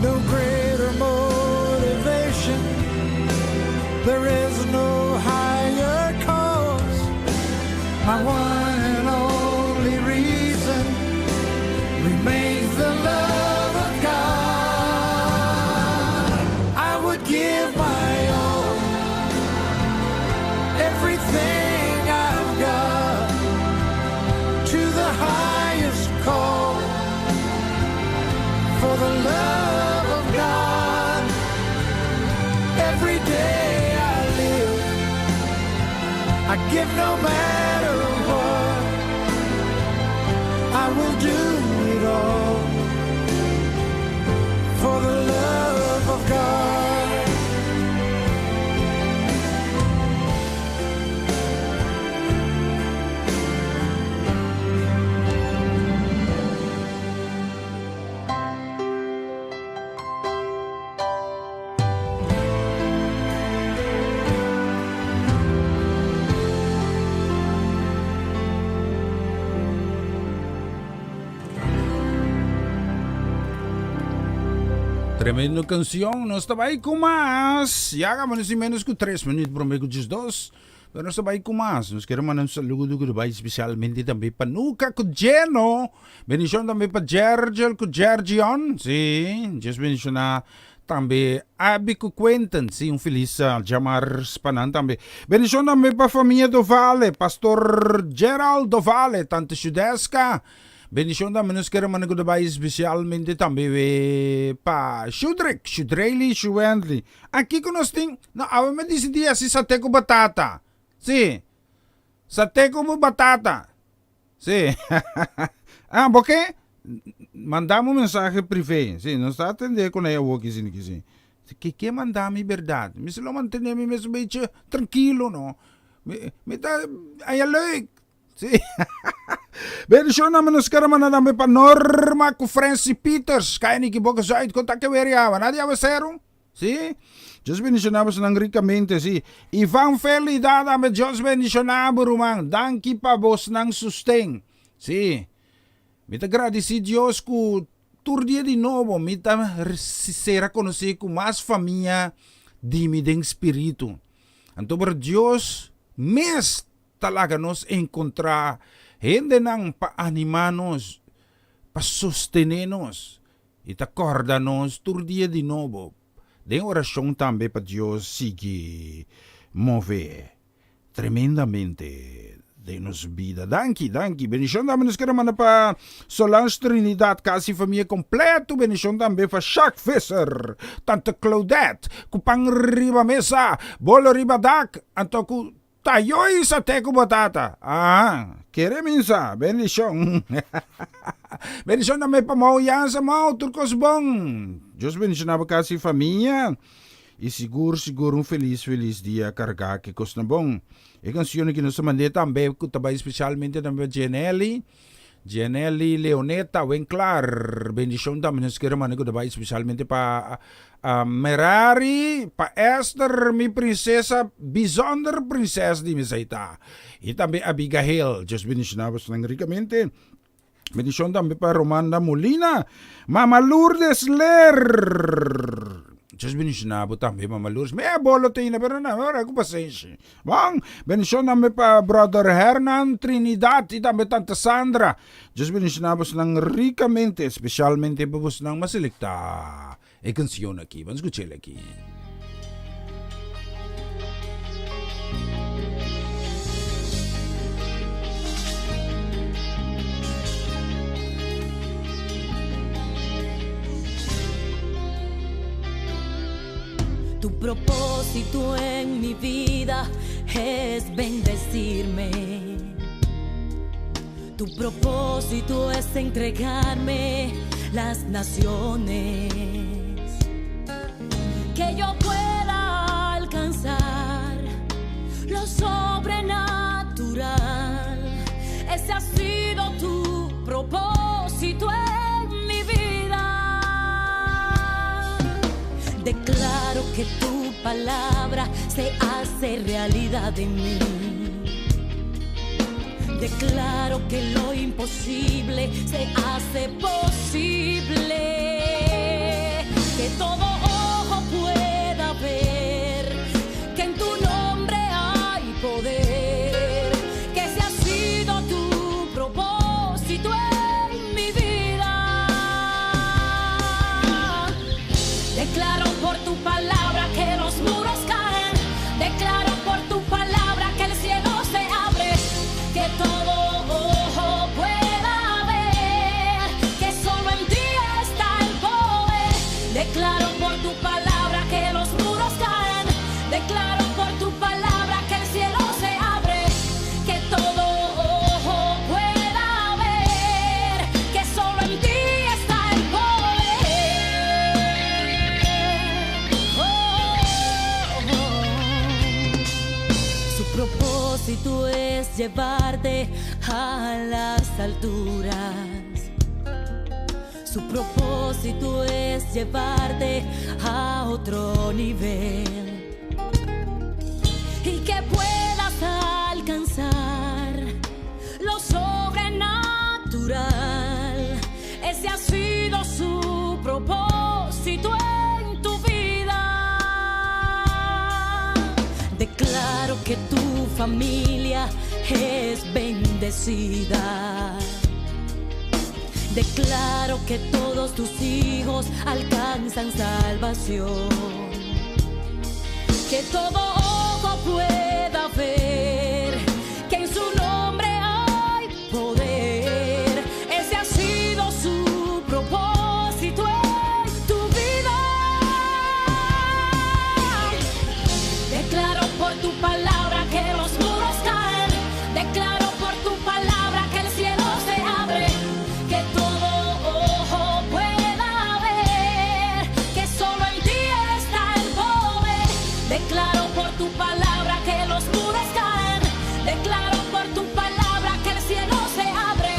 No greater motivation. There is no higher cause. My one and only reason remains the love of God. I would give my all, everything I've got, to the highest call for the love of God. Every day I live, I give no matter what. I will do it all for the love of God. Tremendo canción, nos ta bai cu mas. Ya gaba nos menos cu 3 minuut prome cu 12. Pero nos ta bai cu mas. Nos kier manda un saludo cu bai especialmente tambe pa Nuka cu Geno. Bendicion tambe pa Jergel cu Jergion. Si, Dios bendiciona tambe Abby cu Quentin. Si, un feliz djamars pa nan tambe. Bendicion tambe pa famia Dovale, Pastor Gerald Dovale, Tante Shudeska. Bendicion tambe nos kier manda cu bai especialmente tambe pa Shudrick, Shudrely, Shuwendley. Aki cu nos tin, no, awe mi dicidi haci sate cu batata. Si, sate cu batata. Si. Ah, bo ke? Manda mi un mensahe privé. Si, nos ta atende cu nan awo ki si ki si. Ke ke manda mi berdad? Mi si lo mantene mi mes un bechi trankilo, no. Mi, mi ta haña leuk. Si. Bendicion na nos kere manda tambe pa Norma cu Francie Peters. Kaya ni equivoco Zuid, con ta ke weer yawa. Nadie yawa cero. Si. Dios bendiciona bosonan ricamente, si. Ivan Felida tambe Dios bendiciona bo ruman. Danki pa bosnan susten. Si. Mi ta gradici Dios cu tur dia di nobo mi ta sera conoci cu mas famia di mi den spiritu. Anto por Dios mes ta laga nos encontra hendenan pa anima nos, pa sostene nos y ta corda nos tur dia di nobo den oracion tambe pa Dios sigui move tremendamente den nos bida. Danki, danki. Bendicion tambe nos kere manda pa Solange Trinidad, casi famia completo. Bendicion tambe pa Jacques Visser, Tante Claudette, cu pan riba mesa, bolo riba dak, anto cu Tayo y sate cu bo tata. Aha, kere minsa. Bendicion. Bendicion tambe pa Mou Jansa. Mou, tur cos bon. Dios bendiciona bo casa y famia. Y sigur, sigur un feliz, feliz dia carga cu cosnan bon. E cancion aki nos ta mand'e tambe cu ta bay specialmente tambe pa Gianelli. Gianelli Leoneta Winklaar. Bendicion tambe nos kere manda cu ta bay specialmente pa Merari, pa Esther, mi princesa, bijzonder prinses di mi saita. Y tambe Abigail. Dios bendiciona bosnan ricamente. Bendicion tambe pa Romanda Molina, Mama Lourdes Ler. Dios bendiciona bo tambe, Mama Lourdes. Me bolo te ina, pero na, ora cu pasenshi. Bon, bendicion tambe pa Brother Hernan Trinidad y tambe Tante Sandra. Dios bendiciona bosnan ricamente, especialmente pa bosnan mas selecta e cancion aki. Ban scuchel aki. Tu propósito en mi vida es bendecirme. Tu propósito es entregarme las naciones. Que yo pueda alcanzar lo sobrenatural. Ese ha sido tu propósito en mi vida. Declaro que tu palabra se hace realidad en mí. Declaro que lo imposible se hace posible. Que todo ojo pueda ver que en tu llevarte a las alturas. Su propósito es llevarte a otro nivel y que puedas alcanzar lo sobrenatural. Ese ha sido su propósito en tu vida. Declaro que tu familia es bendecida. Declaro que todos tus hijos alcanzan salvación. Que todo ojo pueda ver que en su nombre hay poder. Ese ha sido su propósito en tu vida. Declaro por tu palabra que los muros caen. Declaro por tu palabra que el cielo se abre. Que todo ojo pueda ver que solo en ti está el poder. Declaro por tu palabra que los muros caen. Declaro por tu palabra que el cielo se abre.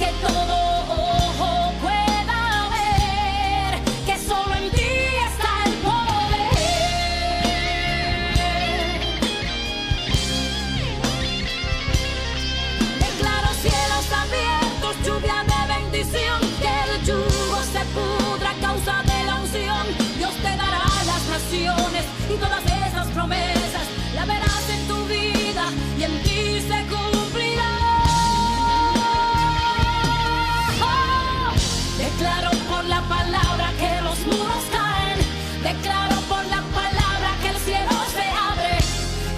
Que todo ojo pueda ver que solo en ti está el poder. Declaro cielos abiertos, lluvia de bendición, que el yugo se pudra a causa de la unción. Dios te dará las naciones y todas esas promesas la verás en tu vida y en ti se cumplirá. Declaro por la palabra que los muros caen. Declaro por la palabra que el cielo se abre.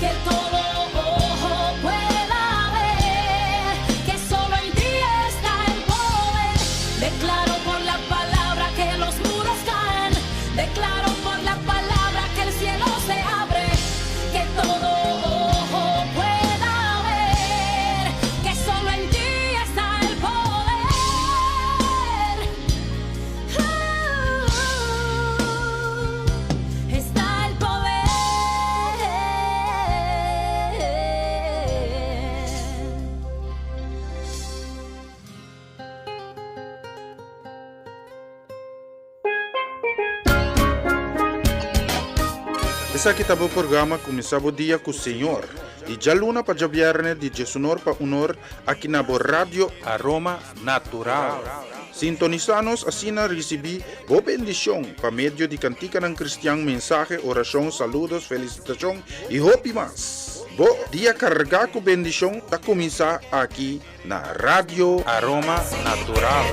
Que todo ojo pueda ver que solo en ti está el poder. Declaro por la palabra que los muros caen. Declaro por la palabra que el cielo se abre. Que todo ojo pueda ver que solo en ti está el poder. Está el poder. Esaki ta bo programa Kuminsá Bo Dia ku Señor, di djaluna pa djabièrnè di djesunor pa unor aki na bo Radio Aroma Natural. Sintonisá nos asina risibí bo bendishon pa medio di kantikanan kristian, mensahe, orashon, saludos, felisitashon i hopi mas. Bo dia kargá ku bendishon ta kuminsá aki na Radio Aroma Natural.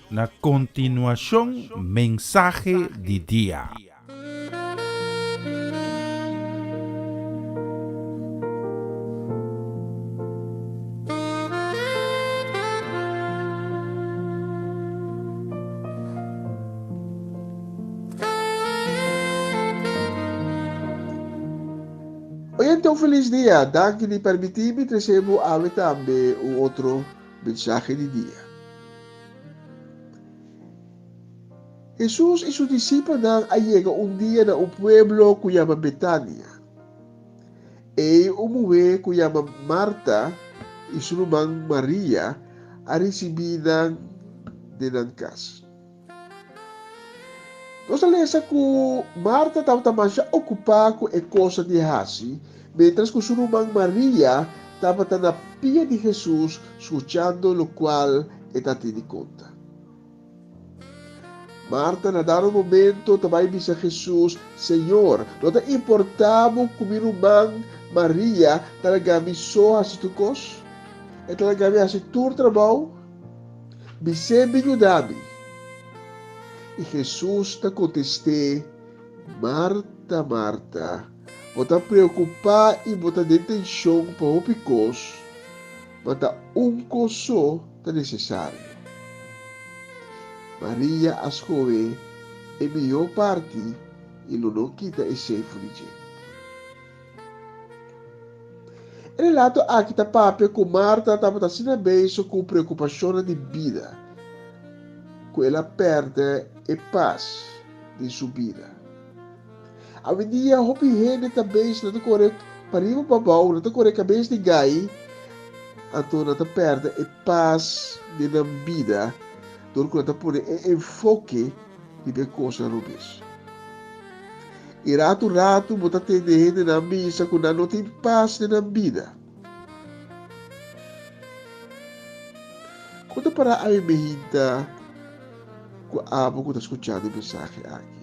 Na kontinuashon mensahe di dia. Oyente un feliz dia, danki di permití mi trese bo awe tambe un otro mensahe di dia. Hesus i su disipelnan a yega un dia na un pueblo ku yama Betania. Ei un muhé ku yama Marta i su ruman Maria a risibí nan den nan kas. Nos a lesa ku Marta tabata masha okupá ku e kosnan di hasi, miéntras ku su ruman Maria tabata na pia di Hesus skuchando lokual e ta tini konta. Marta na dado momento ta bai bisa Hesus, Señor, no ta importá bo ku mi ruman Maria ta laga mi so hasi tur kos? E ta laga mi hasi tur trabou? Bis'é bin yuda mi. I Hesus ta kontest'é, Marta, Marta, bo ta preokupá i bo ta den tenshon pa hopi kos, ma ta un kos so ta nesesario. Maria a skohe e mihó parti i lo no kita esei for di dje. E relato aki ta papia ku Marta tabata asina beso ku preokupashonnan di bida, ku. ku el a pèrdè e pas den su bida. Awendia hopi hende ta bes nan ta kore pariba pa abou, nan ta kore kabes di gai, anto nan ta pèrdè e pas den nan bida dor ku nan ta pone e enfoke riba e kosnan robes. I ratu ratu bo ta tende hendenan bisa ku nan no tin pas den nan bida. Kon ta para awe mehinta ku abo ku ta skuchando e mensahe aki?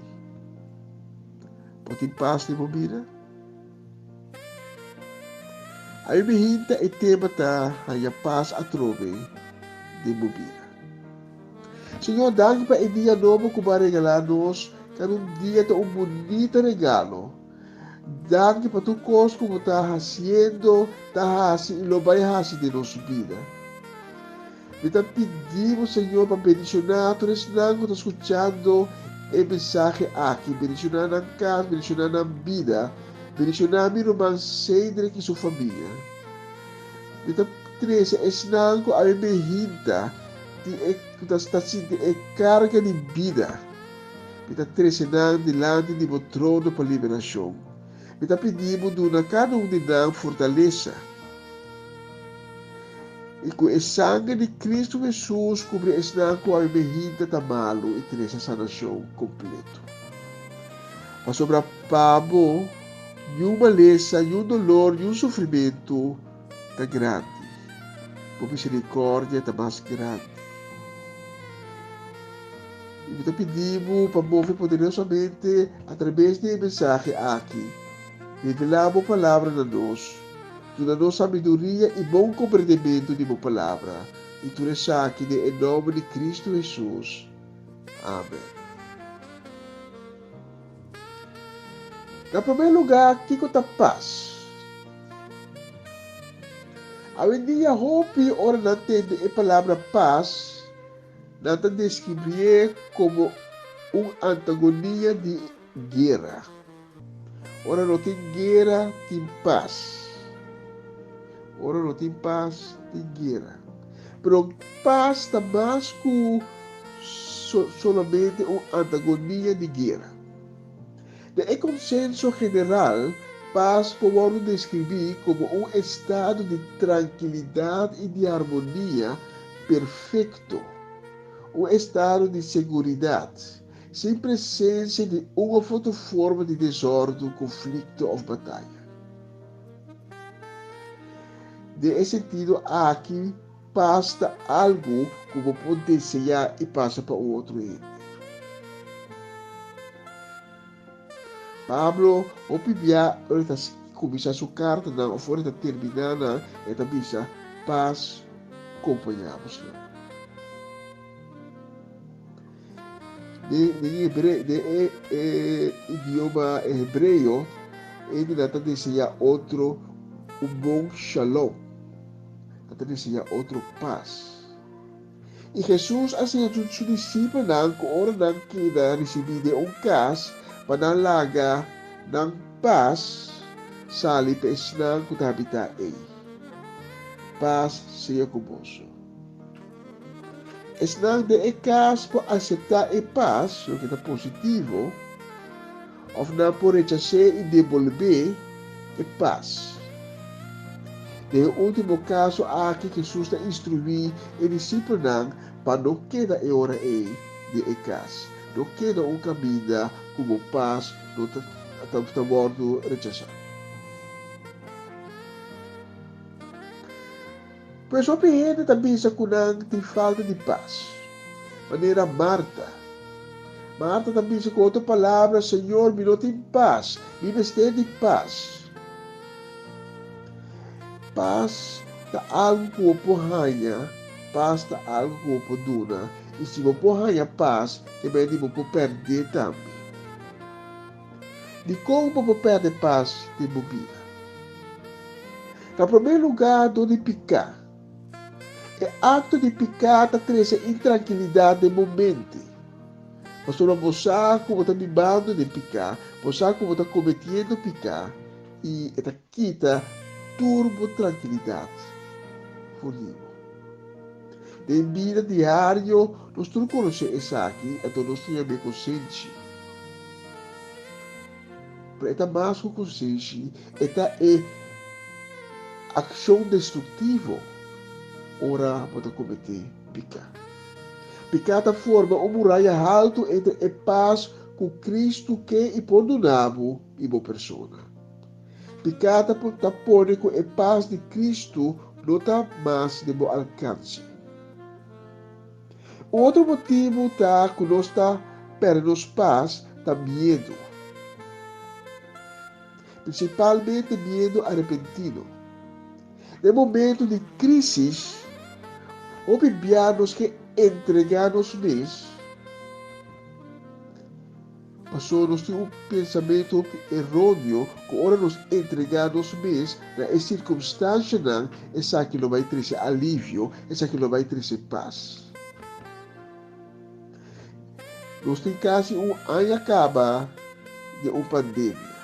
Bo tin pas den bo bida? Awe mehinta e tema ta haña pas atrobe den bo bida. Señor, danki pa e dia nobo ku bo a regalá nos. Kada un dia ta un bunita regalo. Danki pa tur kos ku bo ta hasiendo, ta hasi i lo bai hasi den nos bida. Mi ta pidi bo, Señor, pa bendishoná tur esnan ku ta skuchando e mensahe aki. Bendishoná nan kas, bendishoná nan bida, bendishoná mi ruman Cedric i su famia. Mi ta trese esnan ku awe mehinta tin e ku ta sinti e karga di bida. Mi ta trese nan dilanti di bo trono pa liberashon. Mi ta pidi bo duna kada un di nan fortalesa. I ku e sanger di Kristu Hesus kubri esnan ku awe mehinta ta malu i trese sanashon kompleto. Pasobra pa bo, niun malesa, niun dolor, niun sufrimentu ta grandi. Bo miserikòrdia ta mas grandi. I mi ta pidi bo pa move poderosamente atrabes di e mensahe aki. Revelá bo Palabra na nos. Duna nos sabiduria i bon komprendementu di bo Palabra. I tur esaki den e nòmber di Kristu Hesus. Amen. Na promé lugá, kiko ta pas? Awendia hopi ora nan tende e palabra pas, Nan ta deskribié komo un antagonia di guera. Ora no tin guera, tin pas. Ora no tin pas, tin guera. Pero pas ta mas ku solamente un antagonia di guera. Den e konsenso general, pas por wòrdu deskribí komo un estado di trankilidat i di harmonia perfekto, un estado di seguridat, sin presensia di un òf otro forma di desòrdu, konflikto òf bataya. Den e sentido aki, pas ta algu ku bo por deseá i pasa pa un otro hende. Pablo hopi bia ora e ta kuminsá su kartanan òf ora e ta terminá nan, e ta bisa, Pas kompañá bosnan. Den den den e e idioma hebreo, hendenan ta deseá otro un bon shalom. Nan ta deseá otro pas. I Hesus a siña su disipelnan ku ora nan keda risibí den un kas, pa nan laga nan pas sali pa esnan ku ta habitá ei. Pas sea ku boso. Esnan den e kas por aseptá e pas, loke ta positivo, òf nan por rechas'é i debolbé e pas. Den e último kaso aki Hesus ta instruí e disipelnan pa no keda e ora ei den e kas, no keda un kaminda ku bo pas no ta wòrdu rechasá. Pues hopi hende ta bisa ku nan tin falta di pas, manera Marta. Marta ta bisa ku otro palabra, Señor, mi no tin pas, mi mester di pas. Pas ta algu ku bo por haña, pas ta algu ku bo por duna, i si bo por haña pas, e mei di bo por pèrd'é tambe. Dikon bo por pèrdè pas den bo bida? Na promé lugá dor di piká. E akto di piká ta trese intrankilidat den bo mente. Pasobra bo sa ku bo ta bibando den piká, bo sa ku bo ta kometiendo piká i e ta kita tur bo trankilidat for di bo. Den bida diario nos tur konosé esaki, anto nos ta yam'é konsenshi. Pero e ta mas ku konsenshi, e ta e akshon destruktivo ora bo ta kometé piká. Piká ta forma un muraya haltu entre e pas ku Kristu ke i por duna bo i bo persona. Piká ta ta pone ku e pas di Kristu no ta mas den bo alkanse. Un otro motibu ta ku nos ta pèrdè nos pas ta miedu. Prinsipalmente miedu arepentido. Den momentu di krísis, hopi bia nos ke entregá nos mes. Pasobra nos tin un pensamentu hopi eróneo ku ora nos entregá nos mes na e sirkumstanshanan, esaki lo bai trese alivio, esaki lo bai trese pas. Nos tin kasi un aña kaba den un pandemia.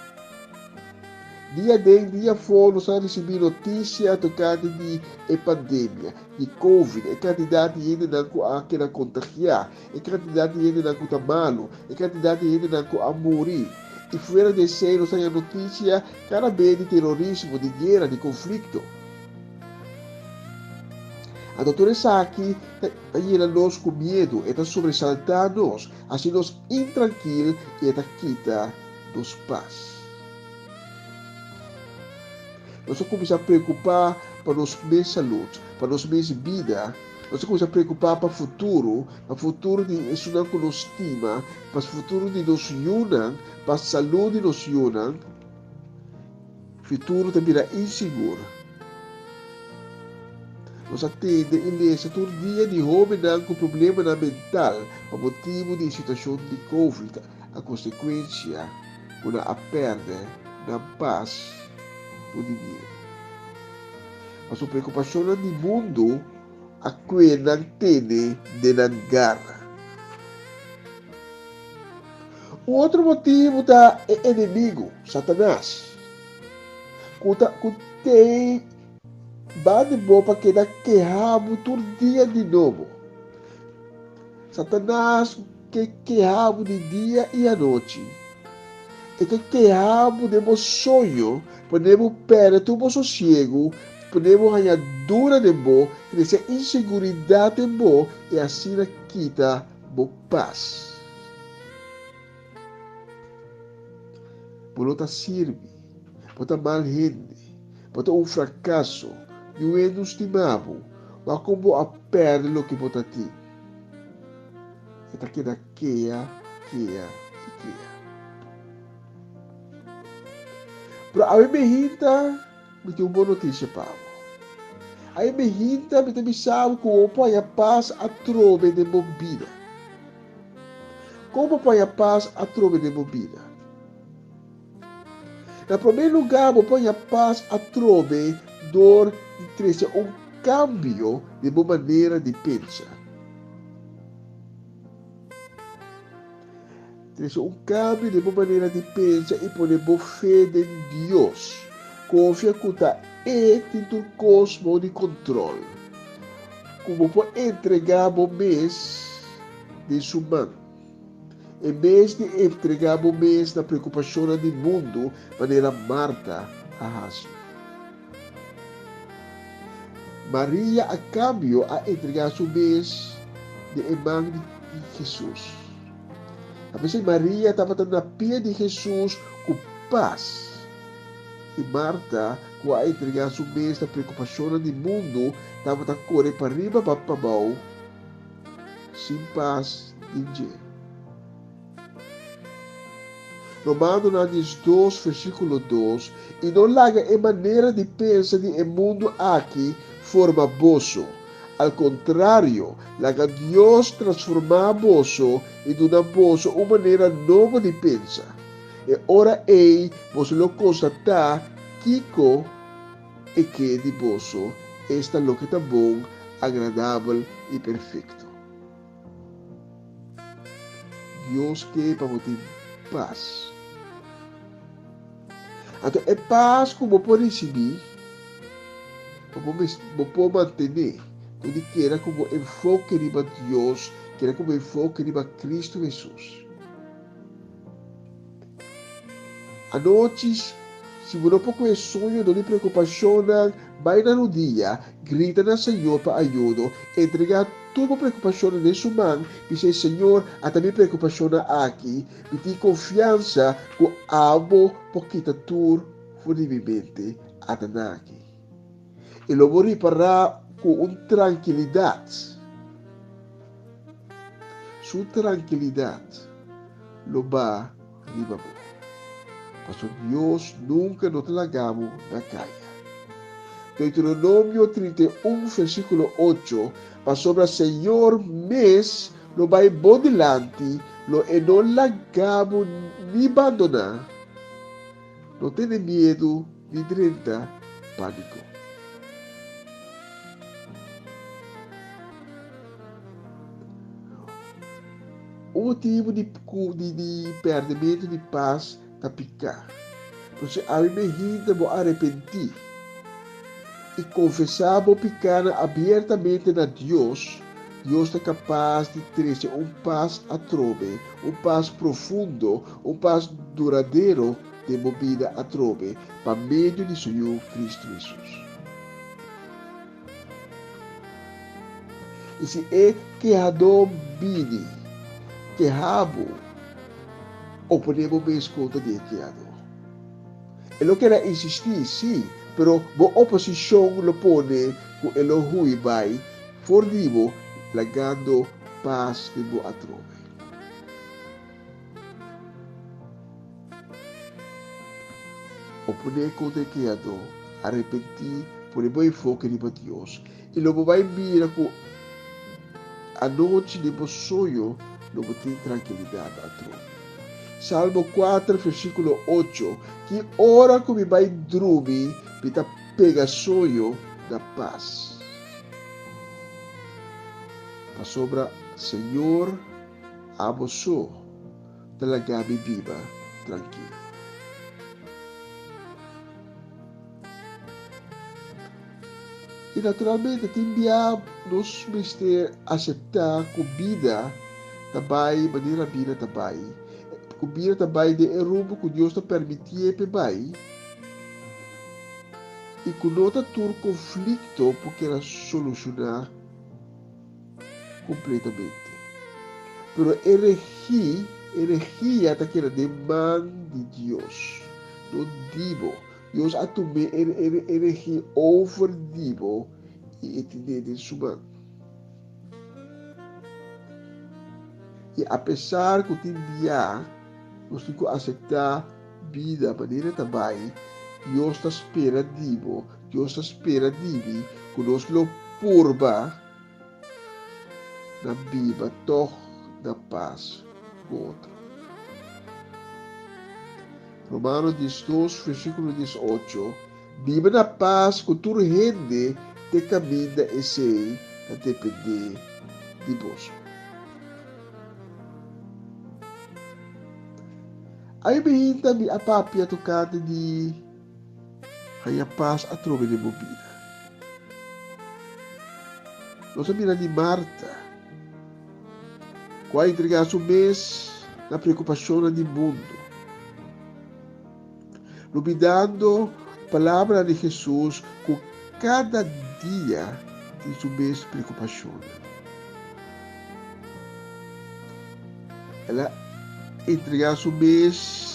Dia den, dia afó nos a risibí notisia tokante di e pandemia, di Covid, e kantidat di hendenan ku a keda kontagiá, e kantidat di hendenan ku ta malu, e kantidat di hendenan ku a muri. I fuera di esei nos haña notisia kada be di terorismo, di guera, di konflikto. Anto tur esaki ta yena nos ku miedu, e ta sobresaltá nos, hasi nos intrankil i e ta kita nos pas. Nos a kuminsá preokupá pa nos mes salud, pa nos mes bida. Nos a kuminsá preokupá pa futuro, pa futuro di esunnan ku nos stima, pa futuro di nos yunan, pa salud di nos yunan. Futuro ta bira insigur. Nos a tende i lesa tur dia di hóbennan ku problemanan mental pa motibu di e situashon di Covid a konsekuensia ku nan a pèrdè nan pas por di miedu. Pasobra preokupashonnan di mundu a kue nan tene den nan gara. Un otro motibu ta e enemigu, Satanas, ku ta ku tei banda di bo pa keda keha bo tur dia di nobo. Satanas ke keha bo di dia i anochi. E ke keha bo den bo soño, pone bo pèrdè tur bo sosiegu, pone bo haña dura den bo, trese inseguridat den bo i asina kita bo pas. Bo no ta sirbi, bo ta mal hende, bo ta un frakaso, niun hende no stima bo, wak kon bo a pèrdè loke bo ta tin. E ta keda kea, kea i kea. Pero awe mi hinta, mi tin un bon notisia pa bo. Awe mi hinta, mi ta bisa bo ku bo por haña pas atrobe den bo bida. Kon bo por haña pas atrobe den bo bida? Na promé lugá, bo por haña pas atrobe dor di trese un kambio den bo manera di pensa. Trese un kambio den bo manera di pensa i pone bo fe den Dios. Konfia ku ta E tin tur kos bou di kontrol, ku bo por entregá bo mes den Su man. En bes di entregá bo mes na preokupashonnan di mundu manera Marta a hasi. Maria a kambio a entregá su mes den e man di Hesus. A pesar Maria tabata na pia di Hesus ku pas, i Marta, ku a entregá su mes na preokupashonnan di mundu, tabata kore pariba pa pabou sin pas den dje. Romanonan 12 versíkulo 2, I no laga e manera di pensa di e mundu aki forma boso. Al kontrario, laga Dios transformá boso i duna boso un manera nobo di pensa. E ora ei boso lo konstatá kiko e ke di boso, esta loke ta bon, agradabel i perfekto. Dios ke pa bo tin pas. Anto e pas ku bo por risibí, bo por, bo por mantené. Dor di keda ku bo enfoke riba Dios, keda ku bo enfoke riba Kristu Hesus. Anochi, si bo no por kohe soño dor di preokupashonnan, bai na rudia, grita na Señor pa ayudo, entregá tur bo preokupashonnan den Su man, bis'é, Señor, ata mi preokupashonnan aki, mi tin konfiansa ku Abo por kita tur for di mi mente, ata nan aki. I lo bo ripará ku un trankilidat, su trankilidat lo ba riba bo. Pasobra Dios nunka no ta laga bo na kaya. Deuteronomio 31 versíkulo 8, Pasobra Señor mes lo bai bo dilanti, lo e no laga bo ni bandoná. No tene miedu ni drenta pániko. Un motibu di di di pèrdimentu di pas ta piká. Pero si awe mehinta bo arepentí i konfesá bo pikánan abiertamente na Dios, Dios ta kapas di trese un pas atrobe, un pas profundo, un pas duradero den bo bida atrobe pa medio di su Yu Kristu Hesus. I si e kehadó bini keha bo, oponé bo mes kontra di e kehadó. E lo keda insistí, sí, pero bo oposishon lo pone ku e lo hui bai for di bo, lagando pas den bo atrobe. Oponé kontra e Kreadó, arepentí, pone bo enfoke riba Dios, i lo bo bai mira ku anochi den bo soño lo bo tin trankilidat atrobe. Salmo 4, versíkulo 8, Ki ora ku mi bai drumi, mi ta pega soño na pas. Pasobra Señor abo so ta laga mi biba trankil. I naturalmente tin bia nos mester aseptá ku bida ta bai manera bida ta bai, ku bida ta bai den e rumbo ku Dios ta permitié p'e bai i ku no ta tur konflikto por keda solushoná. Completamente. Pero e regi, e regia ta keda den man di Dios, no di bo. Dios a tum'é e, e, e regi over di bo i e tin'é den su man. I apesar ku tin bia nos tin ku aseptá bida manera e ta bai, Dios ta spera di bo, Dios ta spera di mi ku nos lo purba na biba tog na pas ku otro. Romano 12, versíkulo 18, Biba na pas ku tur hende te kaminda esei ta dependé di boso. Ai mihinta mi a papia tokante di haña pas atrobe den bo bida. Nos a mira di Marta, ku a entregá su mes na preokupashonnan di mundu, lubidando palabranan di Hesus ku kada dia tin su mes preokupashonnan. El a entregá su mes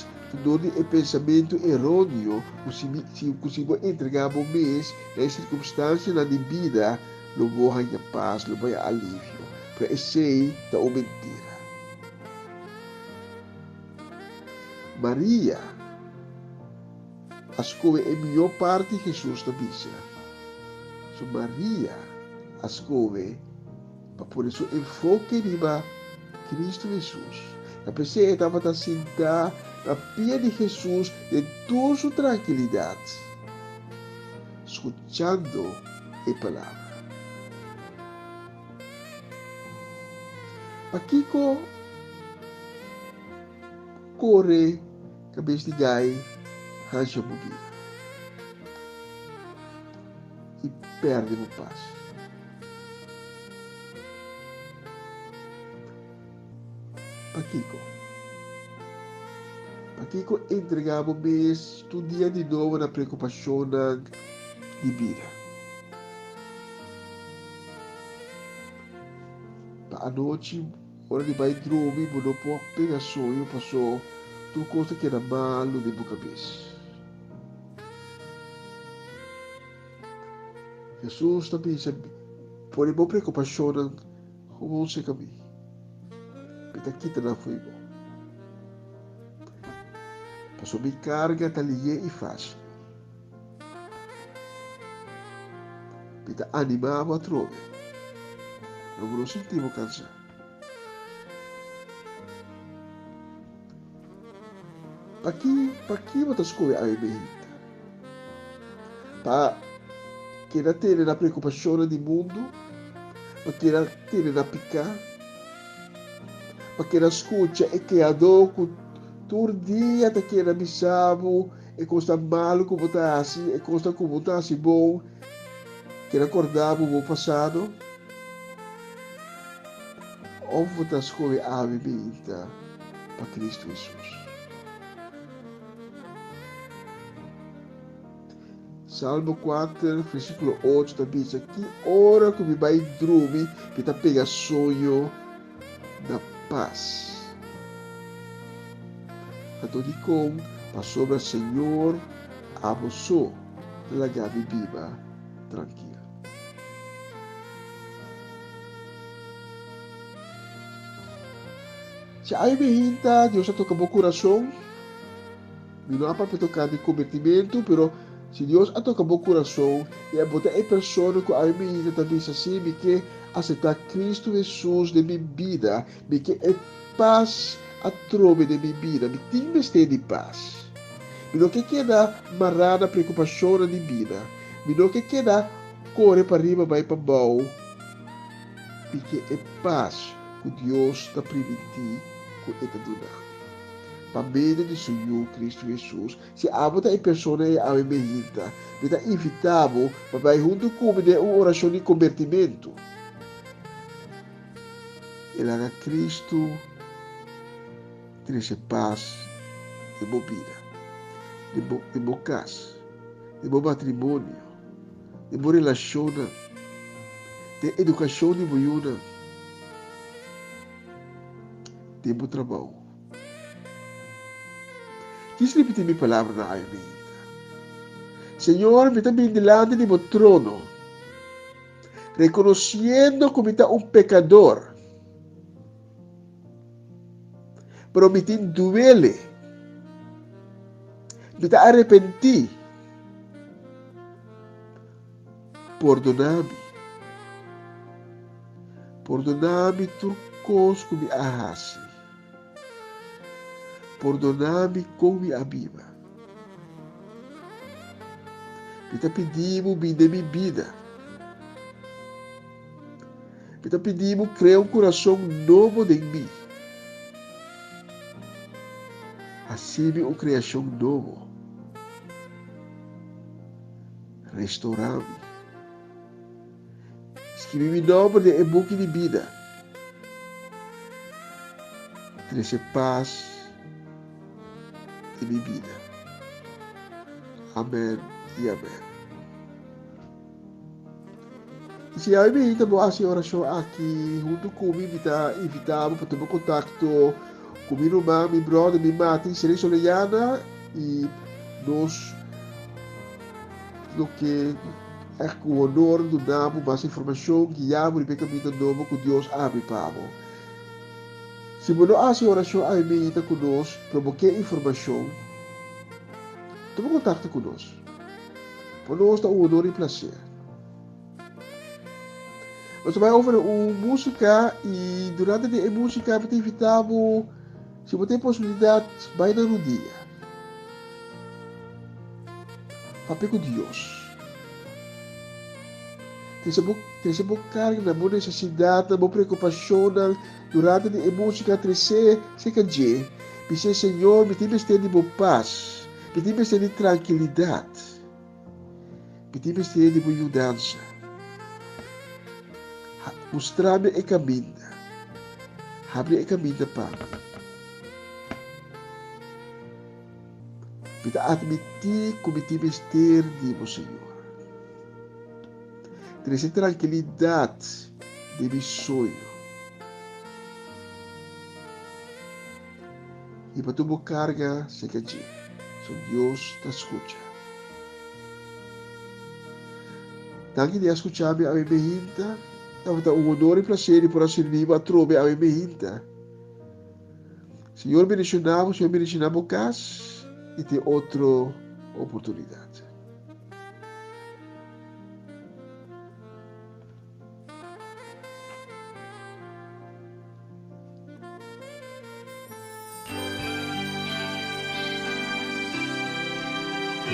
dor di e pensamentu eróneo ku si mi si ku si bo entregá bo mes na e sirkumstansianan di bida, lo bo haña pas, lo bo haña alivio. Pero esei ta un mentira. Maria a skohe e mihó parti, Hesus ta bisa. So Maria a skohe pa pone su enfoke riba Cristo Hesus. Ta p'esei e tabata sintá na pia di Hesus den tur su trankilidat, skuchando e palabra. Pakiko kore kabes di gai hansha bo bida i pèrdè bo pas? Pakiko? Pakiko entregá bo mes tur dia di nobo na preokupashonnan di bida? Pa anochi, ora di bai drumi, bo no por pega soño paso tur kos ta keda malu den bo kabes. Hesus ta bisa, Pone bo preokupashonnan gewoon serka mi. Mi ta kita nan fo'i bo. Pasobra mi karga ta lihé i fásil. Mi ta animá bo atrobe. Lo bo no sinti bo kansá. Paki, paki bo ta skohe awe mehita? Pa keda tene na preokupashonnan di mundu? Pa keda tene na piká? Pa keda skucha e kehadó ku tur dia ta keda bisa bo e kosnan malu ku bo ta hasi, e kosnan ku bo ta hasi bon, keda kòrda bo bo pasado? Òf bo ta skohe awe mehita pa Kristu Hesus? Salmo 4, versíkulo 8 ta bisa, Ki ora ku mi bai drumi, mi ta pega soño na pas. Anto dikon? Pasobra Señor abo so ta laga mi biba trankil. Si ai mi hinta, Dios a toka bo kurason. Mi no a papia tokante kombertimentu, pero si Dios a toka bo kurason i abo ta e persona ku ai mi hinta ta bisa, Sí, mi ke aseptá Kristu Hesus den mi bida, mi ke e pas atrobe den mi bida, mi tin mester di pas. Mi no ke keda mará na preokupashonnan di bida, mi no ke keda kore pariba bai pabou, mi ke e pas ku Dios ta primintí ku e ta duna mi. Pa medio di su Yu, Kristu Hesus. Si abo ta e persona ei awe mehinta, mi ta invitá bo pa bai huntu ku mi den un orashon di kombertimentu. I laga Kristu trese pas den bo bida, den bo, den bo kas, den bo matrimonio, den bo relashonnan, den edukashon di bo yunan, den bo trabou. Djis ripití mi palabranan awe mainta. Señor, mi ta bin dilanti di bo trono, rekonosiendo ku mi ta un pekador. Pero mi tin duele. Mi ta arepentí. Pordoná mi. Pordoná mi tur kos ku mi a hasi. Pordoná mi kon mi a biba. Mi ta pidi bo bin den mi bida. Mi ta pidi bo krea un kurason nobo den mi. Hasi mi un kreashon nobo. Restorá mi. Skibi mi nòmber den e buki di bida. Trese pas den mi bida. Amèn i amèn. I si awe mi ta bo hasi e orashon aki huntu ku mi, mi ta invitá bo pa tuma kontakto ku mi ruman, mi bròder, mi mati, Sergio Soleyana, i nos lo ke Ègt ku honor duna bo mas informashon, guia bo riba e kaminda nobo ku Dios a habri pa bo. Si bo no hasi orashon awe meinta ku nos, pero bo ke informashon, tuma kontakto ku nos. Pa nos ta un honor i plaser. Nos ta bai over un músika i durante di e músika mi ta invitá bo, si bo tin e posibilidat, bai na rudia. Papia ku Dios. Trese bo, trese bo karganan, bo nesesidatnan, bo preokupashonnan durante di e músika tres'é serka dje. Bis'é, Señor, mi tin mester di bo pas. Mi tin mester di trankilidat. Mi tin mester di bo yudansa. Mustra mi e kaminda. Habri e kaminda pa mi. Mi ta admití ku mi tin mester di bo, Señor. Trese trankilidat den mi soño. Hiba tur bo karga serka dje, so Dios ta skucha. Danki di a skucha mi awe mehinta. Tabata un honor i plaser di por a sirbi bo atrobe awe mehinta. Señor bendiciona bo, Señor bendiciona bo cas y te otro oportunidad.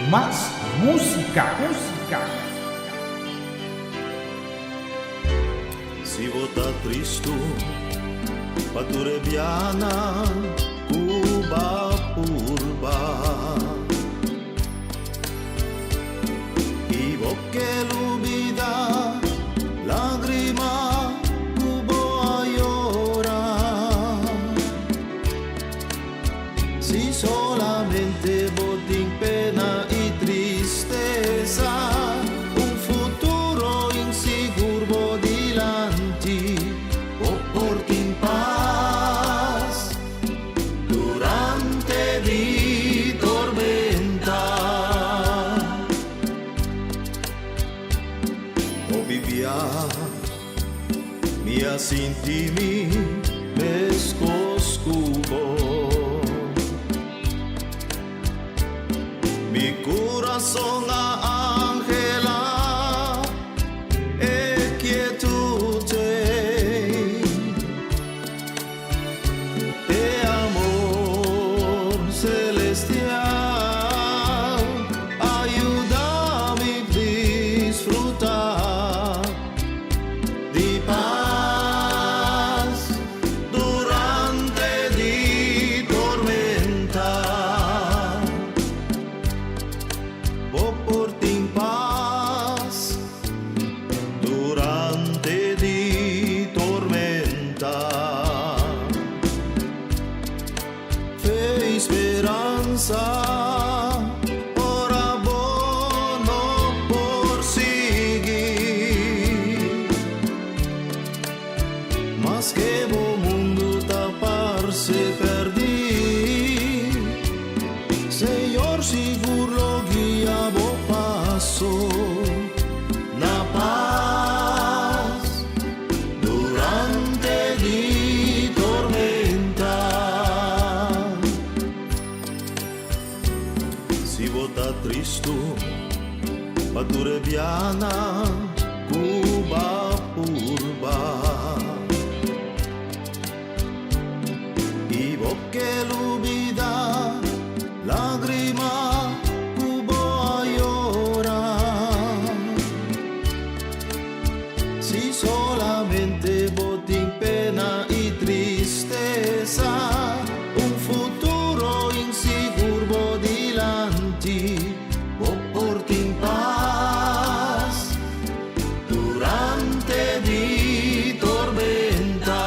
Mas música, música. Si bo ta tristu, pa tur e bianan ku b'a purba. I bo ke lubida lágrima ku bo a yora. Si solamente bo tin pena i tristesa, un futuro insigur bo dilanti, bo por tin pas durante di tormenta. Hopi bia mi a sinti mi meskos ku bo. Mi kurason a anhelá e kietut ei. E amor celestial a yuda mi disfruta di pas durante di tormenta. Bo por tin pas Durante di tormenta. Fe i speransa ora bo no por sigui. Maske bo mundu ta parse perdí, Señor sigur lo guia bo paso na pas durante di tormenta. Si bo ta tristu pa tur e bianan ku b'a purba i bo ke lubida lágrima ku bo a yora. Si solamente bo tin pena i tristesa, un futuro insigur bo dilanti, bo por tin pas durante di tormenta.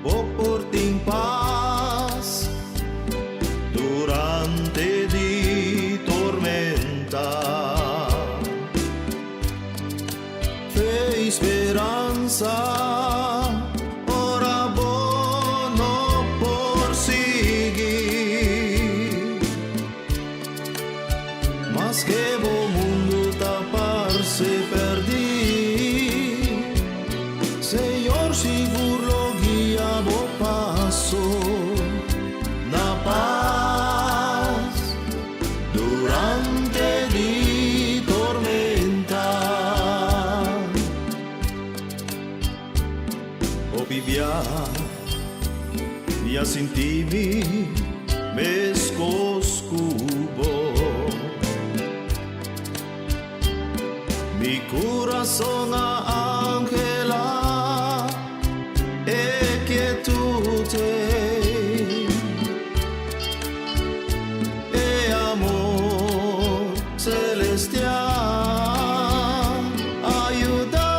Bo por tin pas durante di tormenta. Fe i speransa ora bo no por sigui. Maske bo mundu ta parse perdí, Señor sigur lo guia bo paso na pas durante di tormenta. Hopi bia mi a sinti mi meskos ku bo. Mi kurason a anhelá e kietut ei. E amor celestial a yuda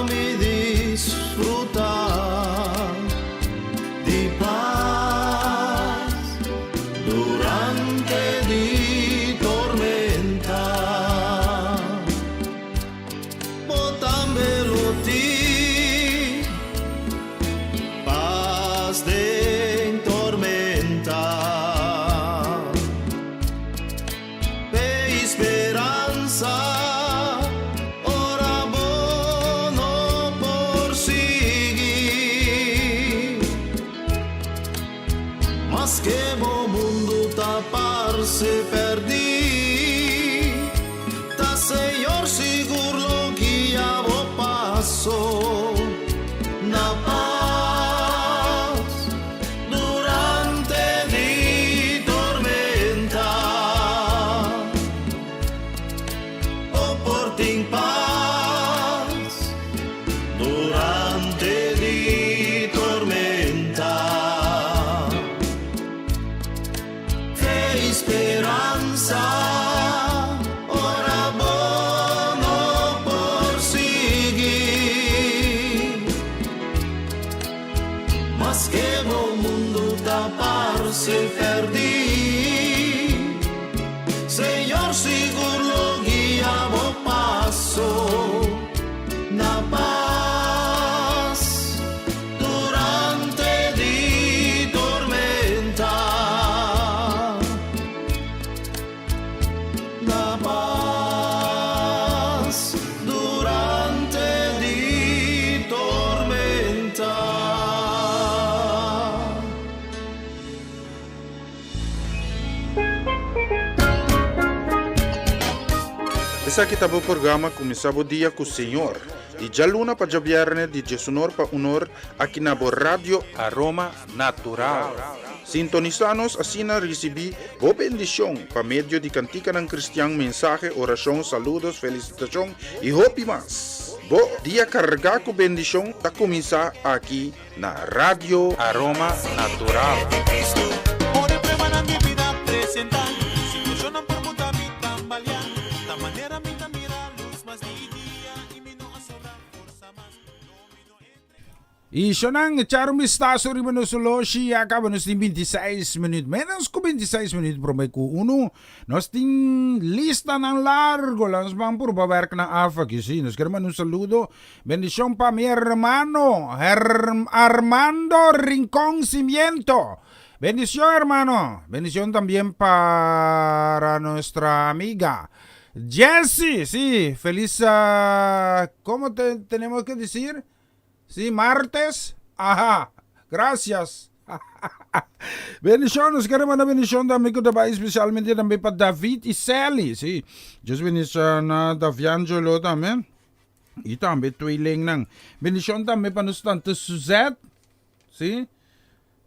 mi disfrutá di pas. Señor sigur lo guia bo paso na pas durante di tormenta. Na pas durante di tormenta. Esaki ta bo programa Kuminsá bo dia ku Señor, di djaluna pa djabièrnè di djesunor pa unor aki na bo Radio Aroma Natural. Sintonisá nos asina risibí bo bendishon pa medio di kantikanan kristian, mensahe, orashon, saludos, felisitashon i hopi mas. Bo dia kargá ku bendishon ta kuminsá aki na Radio Aroma Natural. Y shonan, echar un vistazo riba nos oloshi, ya caba nos tin 26 minuut, menos cu 26 minuut prome cu uno. Nos tin listanan largo, la nos ban purba werk nan af aki, si. Nos quier manda un saludo, bendicion pa mi hermano, Armando Rincón Cimiento. Bendicion hermano, bendicion tambien para nuestra amiga Jessie, si, feliz, como te tenemos que decir? Si, martes, aha, gracias. Bendicion, nos quiere manda bendicion tambe cu ta bay especialmente tambe pa David y Sally, si. Dios bendiciona Daviangelo tambe y tambe tweelingnan. Bendicion tambe pa nos tante Suzette, si.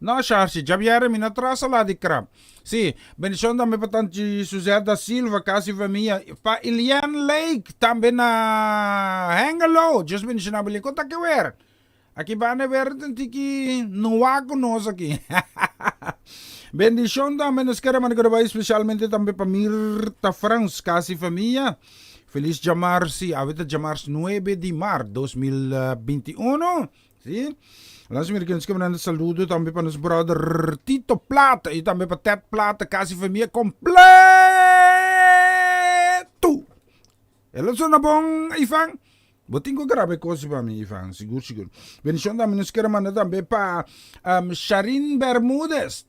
No, Sharsi, djabièrè mi no traha salada di krab. Sí, bendishon tambe pa tanchi Suzette da Silva, kas i famia, pa Iliane Lake, tambe na Hengelo. Dios bendishoná bo, Iliane. Kon ta ke wer? Aki banda e wer ta un tiki nuá ku nos aki. Bendishon tambe nos kere manda ku ta bai spesialmente tambe pa Mirta Frans, kas i famia. Felis djamars, sí, awe ta djamars nuebe di mart 2021. Sí. Las mira que manda saludo tambe pa nos brother Tito Plata y tambe pa Ted Plata, casi familia completo. El sona bon, Ivan. Bo tin que graba cosas pa mi, Ivan, sigur, sigur. Bendición tambe nos quiere manda tambe pa um, Sharin Bermúdez.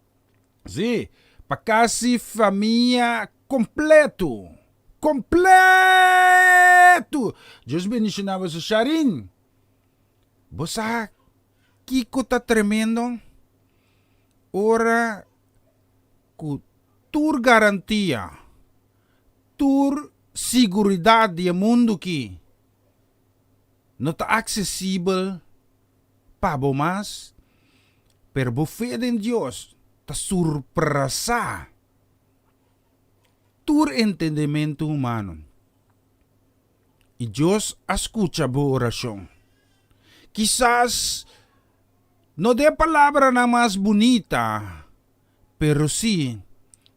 Sí, pa casi familia completo. Completo! Dios bendiciona boso, Sharin. Bo sa kiko ta tremendo? Ora ku tur garantia, tur siguridat di e mundu ki no ta aksesibel pa bo mas, pero bo fe den Dios ta surprasá tur entendementu humano. I Dios a skucha bo orashon. Kisas no den palabranan mas bunita, pero sí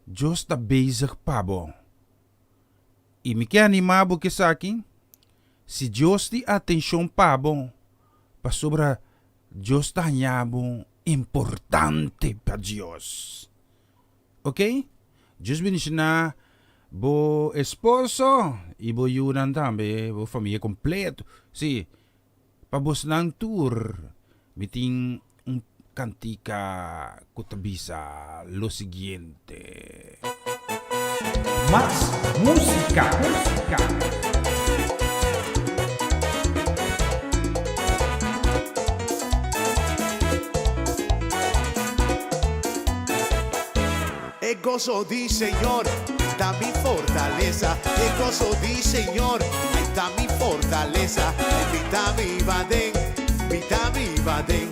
Dios ta bezig pa bo. I mi ke animá bo ku esaki, si Dios tin atenshon pa bo, pasobra Dios ta haña bo importante pa Dios. Ok, Dios bendiciona bo esposo y bo yunan tambe, bo familia completo. Si, pa bosnan tur mi tin un cantica cu ta bisa lo siguiente. Mas musica, musica. E goso di Señor ta mi fortalesa, e goso di Señor, ai ta mi fortalesa. Ai mi ta biba den, mi ta biba den,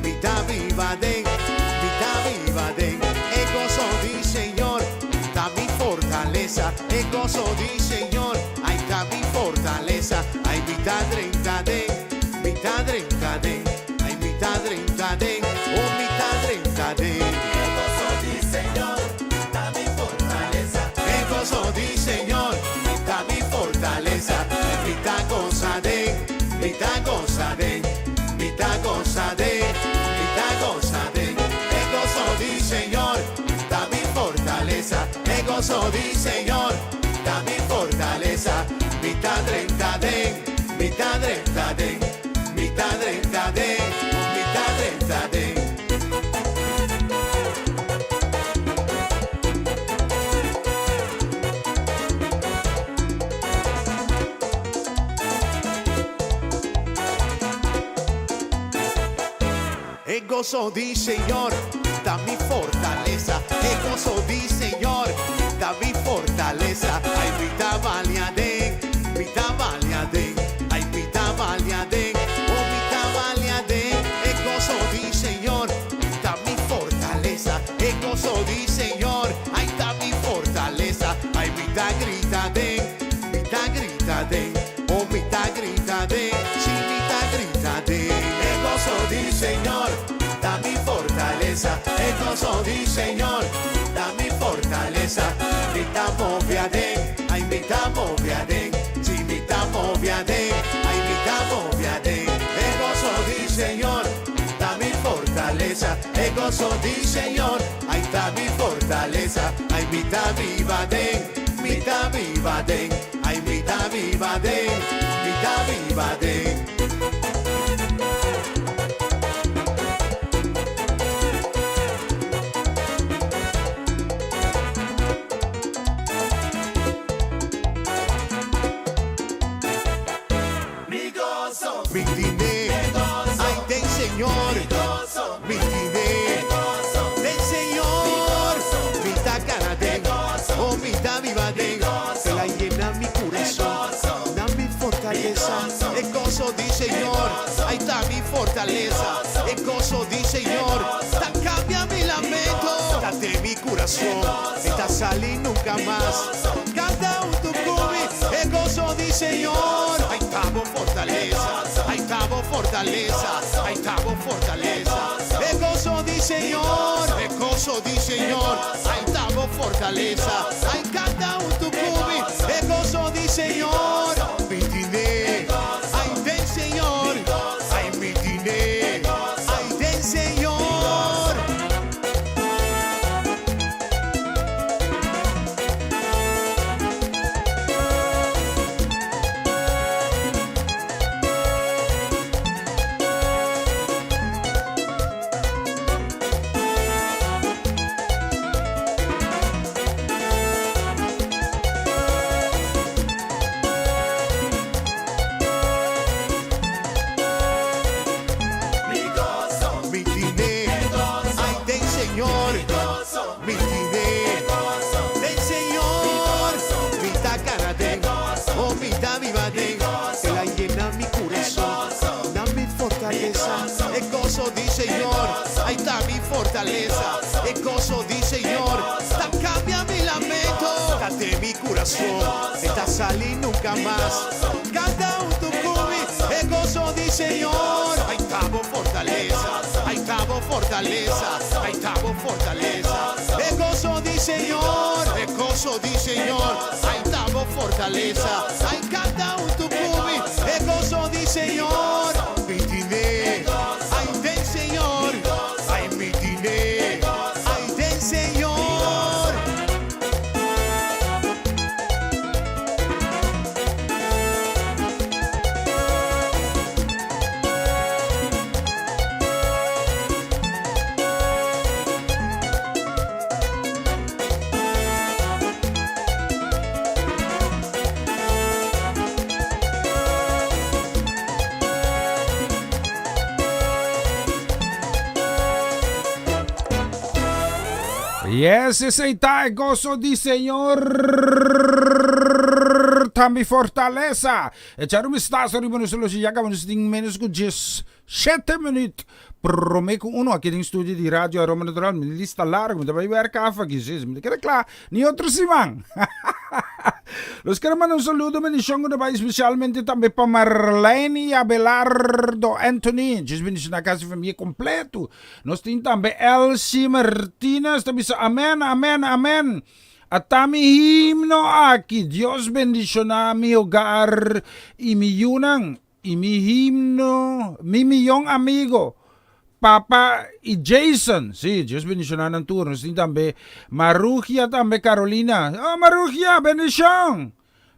mi ta biba den, mi ta biba den. E goso di Señor ta mi fortalesa, e goso di Señor, ai ta mi fortalesa. Ai mi ta drenta den, mi ta drenta den, ai mi ta drenta den, oh mi ta drenta den. E goso di Señor ta mi fortalesa, e goso di Señor ta mi fortalesa. Mi ta gosa den, mi ta gosa den, mi ta gosa den, mi ta gosa den. E goso di Señor ta mi fortalesa, e goso di Señor. den, mi ta drenta den, mi ta drenta den, mi ta drenta den. E goso di Señor ta mi fortalesa, e goso di Señor ta mi fortalesa. Ay, mi ta balia den, mi ta balia den, ay, mi ta balia den, oh, mi ta balia den. E goso di Señor ta mi fortalesa, e goso di Señor, ay, ta mi fortalesa. Ay, mi ta grita den, mi ta grita den, oh, mi ta grita den, si mi ta grita den. E goso di Señor ta mi fortalesa, e goso di Señor ta mi fortalesa. Mi ta move aden, ay mi ta move aden, si mi ta move aden, ay mi ta move aden. E goso di Señor ta mi fortalesa, e goso di Señor, ay ta mi fortalesa. Ay mi ta biba den, mi ta biba den, ay mi ta biba den, mi ta biba den. Mi goso, mi tine, ay den Señor, mi tine, den Señor, mi ta gana den, oh mi ta biba den, El a yena mi curason, na mi fortalesa, e goso di Señor, ay ta mi fortalesa, e goso di Señor, ta cambia mi lamento, ta den mi curason, e ta sali nunca mas, canta hunto cu mi, e goso di Señor, ay ta bo fortalesa, ay ta bo fortalesa, ay ta bo fortalesa, e goso di Señor, e goso di Señor, ay ta bo fortalesa, ay canta hunto cu mi, e goso di Señor, mi tine, ay den Señor, ay mi tine, ay den Señor. Mi tine, ay den Señor, mi tine, den Señor, mi ta gana den, oh mi ta biba den, El a yena mi curason, na mi fortalesa, e goso di Señor, ay ta mi fortalesa, e goso di Señor, ta cambia mi lamento, ta den mi curason, e ta sali nunca mas, canta hunto cu mi, e goso di Señor, ay ta bo fortalesa, ay ta bo fortalesa, ay ta bo fortalesa, e goso di Señor, e goso di Señor, ay ta bo fortalesa, ay canta hunto cu mi, e goso di Señor, mi tine, ay den Señor, ay mi tine, ay den Señor. Yes, esei ta e goso di Señor ta mi fortalesa. Echar un vistazo riba nos reloj ya caba nos tin menos cu 17 minuut prome cu uno aki den studio di Radio Aroma Natural. Mi lista largo, mi ta bay werk af aki, si, mi ta keda cla ni otro siman. Los quiero manda un saludo, bendición cu ta bay especialmente tambe pa Marlene y Abelardo Anthony. Dios bendiciona casi familia completo. Nos tin tambe Elsie Martinez ta bisa amen, amen, amen. Ata mi himno aki. Dios bendiciona mi hogar y mi yunan y mi himno, mi miyon amigo, Papa y Jason. Sí, Dios bendiciona nan tur. Nos tin tambe Marugia tambe Carolina. Oh, Marugia, bendicion!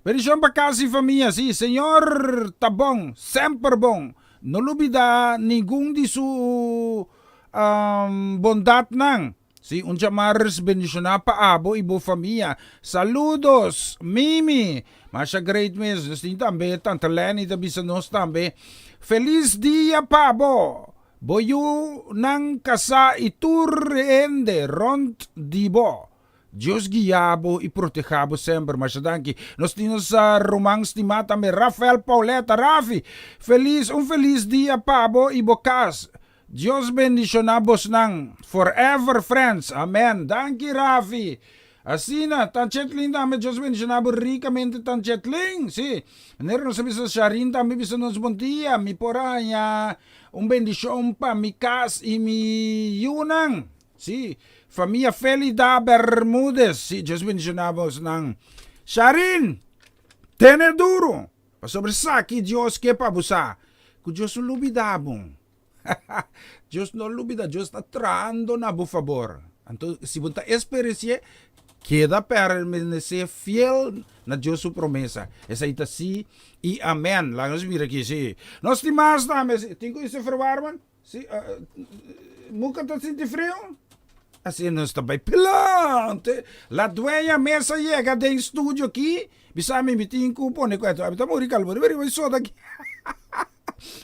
Bendishon pa kas i famia, sí, Señor ta bon, semper bon. No lubidá ningun di su bondatnan. Sí, un djamars bendishoná pa abo i bo famia. Saludos, Mimi! Masha great mes. Nos tin tambe Tante Lenny ta bisa nos tambe, Felis dia pa bo, bo yunan kasá i tur hende rònt di bo. Dios guia bo i protehá bo semper. Masha danki. Nos tin nos ruman stimá tambe, Rafael Pauletta. Rafi, felis, un felis dia pa bo i bo kas. Dios bendiciona bosnan forever friends amen danki Rafi asina tan Chetlin tambe Dios bendiciona bo ricamente tan Chetlin si manera nos a bisa Sharin tambe bisa nos bon dia mi por a haña un bendicion pa mi cas y mi yunan si famia Felida Bermudez si Dios bendiciona bosnan Sharin tene duro pasobra esaki Dios ke pa bo sa cu Dios no lubida bo. Dios no lubida, Dios ta trahando na bo fabor. Anto, si bo ta esperenci'é, keda permanecé fiel na Dios su promesa. Esei ta sí i amèn. Laga nos mira aki, sí. Nos tin mas tambe. Tin ku ise verwarmen? Sí. Muka ta sinti friu? Asina nos ta bai pilante. La dueña mes a yega den studio aki, bisa mi, mi tin ku pone kueto. Ami ta muri kalor riba e soda aki.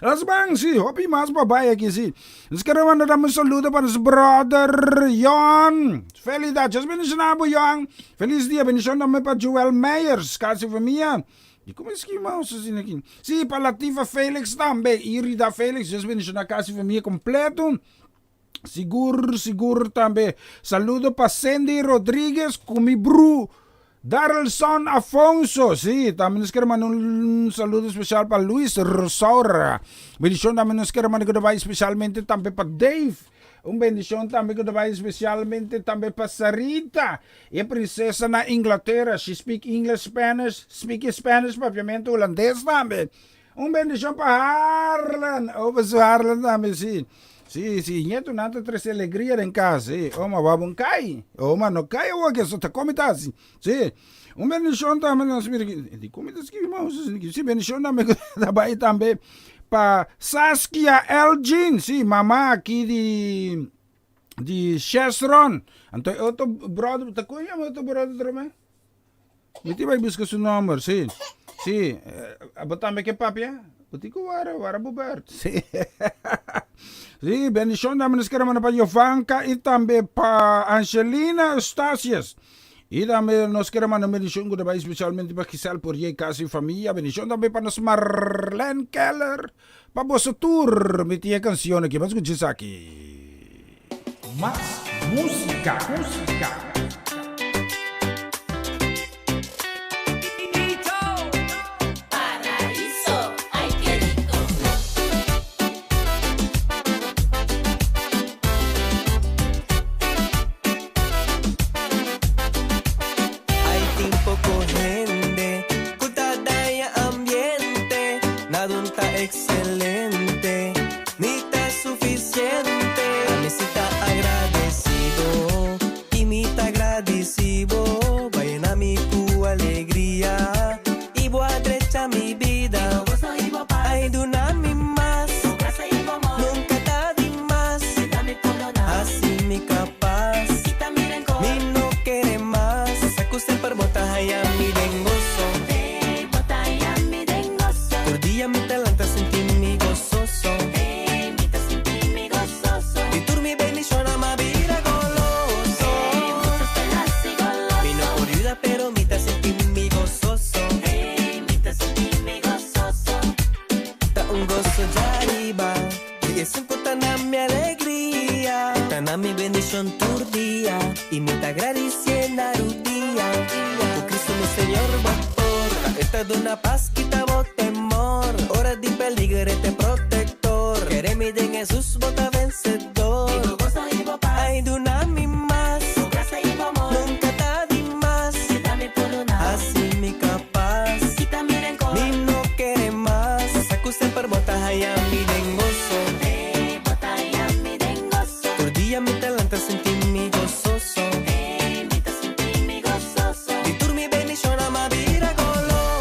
Las ban, sí, hopi mas pa bai aki, sí. Nos kere manda dam un saludo pa nos brother Johan. Felicidad, Dios bendiciona bo, Johan. Feliz dia, bendicion tambe pa Joel Meyers, casi famia. Y como es que mouse asina aki? Sí, pa Latifa Felix tambe, Irida Felix, Dios bendiciona casi famia completo. Sigur, sigur tambe. Saludo pa Cindy Rodriguez cu mi bru Darlson Afonso. Sí, tambe nos quiere manda un saludo especial pa Luis Rosaura. Bendicion tambe nos quiere manda cu ta especialmente tambe pa Dave. Un bendicion tambe cu ta bay especialmente tambe pa Sarita, e princesa na Inglaterra. She speak English, Spanish, speak Spanish, papiamento, Holandes tambe. Un bendicion pa Harlan. Oh, pa su Harlan tambe, sí. Sí, sí, nieto nan ta trece alegria den cas, sí. Oh, ma babon cai. Oh, ma no cai awor que so ta come ta así. Sí. Un bendicion tambe nos mira aquí. Di come ta escribi ma Sí, bendicion tambe ta bay tambe pa Saskia Elgin, sí, mama aki di di Chesron. Anto e otro brother, ta con llama otro brother trome? Mi tin bai buska su nomber, sí. Sí. Abo tambe ke papia? Bo tin ku wara, wara bo bert. Sí. Sí, bendishon tambe nos kere manda pa Jovanka i tambe pa Angelina Eustatius. I tambe nos kere manda un bendishon ku ta bai spesialmente pa Giselle Poirier, kas i famia. Bendishon tambe pa nos Marlene Keller. Pa boso tur mi tin e kanshon aki, ban skucha esaki. Mas músika, músika. Ay tin poko hende ku ta daña ambiente, Nadun ta excelente, ni ta suficiente. Ami si ta agradecido y mi ta gradicibo, Bo a yena mi cu alegria y bo a drecha mi bida. Ay duna mi mas, nunca ta di mas, Haci mi capaz, mi no kere mas, Sa cu semper bo ta haya mi den gozo. Tur dia mi ta lanta sinti mi gozoso. Di tur mi bendicion a bira goloso. Mi no por yuda pero mi ta sinti mi gozoso. Ta un gozo djariba di esun cu ta na mi alegria. Ta na mi bendicion tur dia y mi ta gradicie na rudia. Cu Cristo mi Señor bo por ta e ta duna pas kita bo temor. Ora di peligro e t'e protector. Kere mi den Jesus bo ta vencedor. Ay duna mi mas, nunca ta di mas. Haci mi capaz, mi no kere mas. Sa cu semper bo ta haya mi den gozo. Tur dia mi ta lanta sinti mi gozoso. Di tur mi bendicion a bira goloso.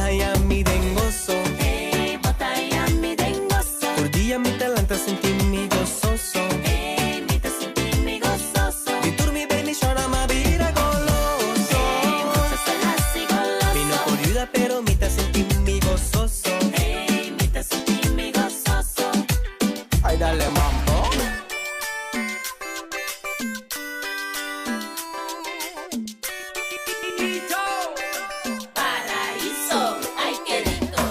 haya mi den goso. Ey, bo ta haya mi den goso. Tur dia mi ta lanta sinti mi gososo. Ey, mi ta sinti mi gososo. Di tur mi bendishonnan m'a bira goloso. Ey, mucha sa hasi goloso. Mi no por yuda pero mi ta sinti mi gososo. Ey, mi ta sinti mi gososo. Ay, dale mambo. Paraíso, ay qué rico.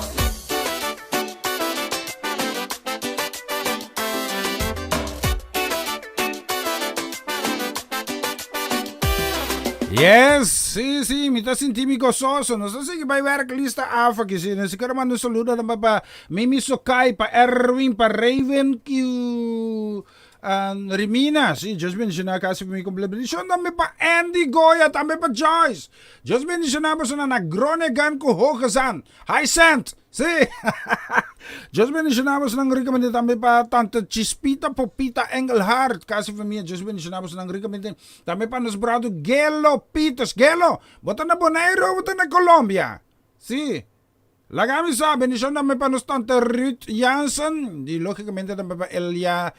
Yes, si, si, mi ta sinti mi gozoso. Nos ta sigui bai werk lista af aki, si. Nos quiero manda un saludo na pa Mimi Sokai, pa Erwin, pa Raven, Q, Rimina, si, Dios bendiciona casi mi completo. Bendicion tambe pa Andy Goya, tambe pa Joyce. Dios bendiciona boso na Groningen cu Hoogezand. Hi Cent, si. Dios bendiciona boso nan ricamente tambe pa Tante Chispita Popita Engelhard, casi famia. Dios bendiciona boso nan ricamente tambe pa nos brother Gelo Peters. Gelo, bo ta na Bonaire o bo ta na Colombia? Si. Laga mi sa, bendicion tambe pa nos tante Ruth Jansen y logicamente tambe pa Elia,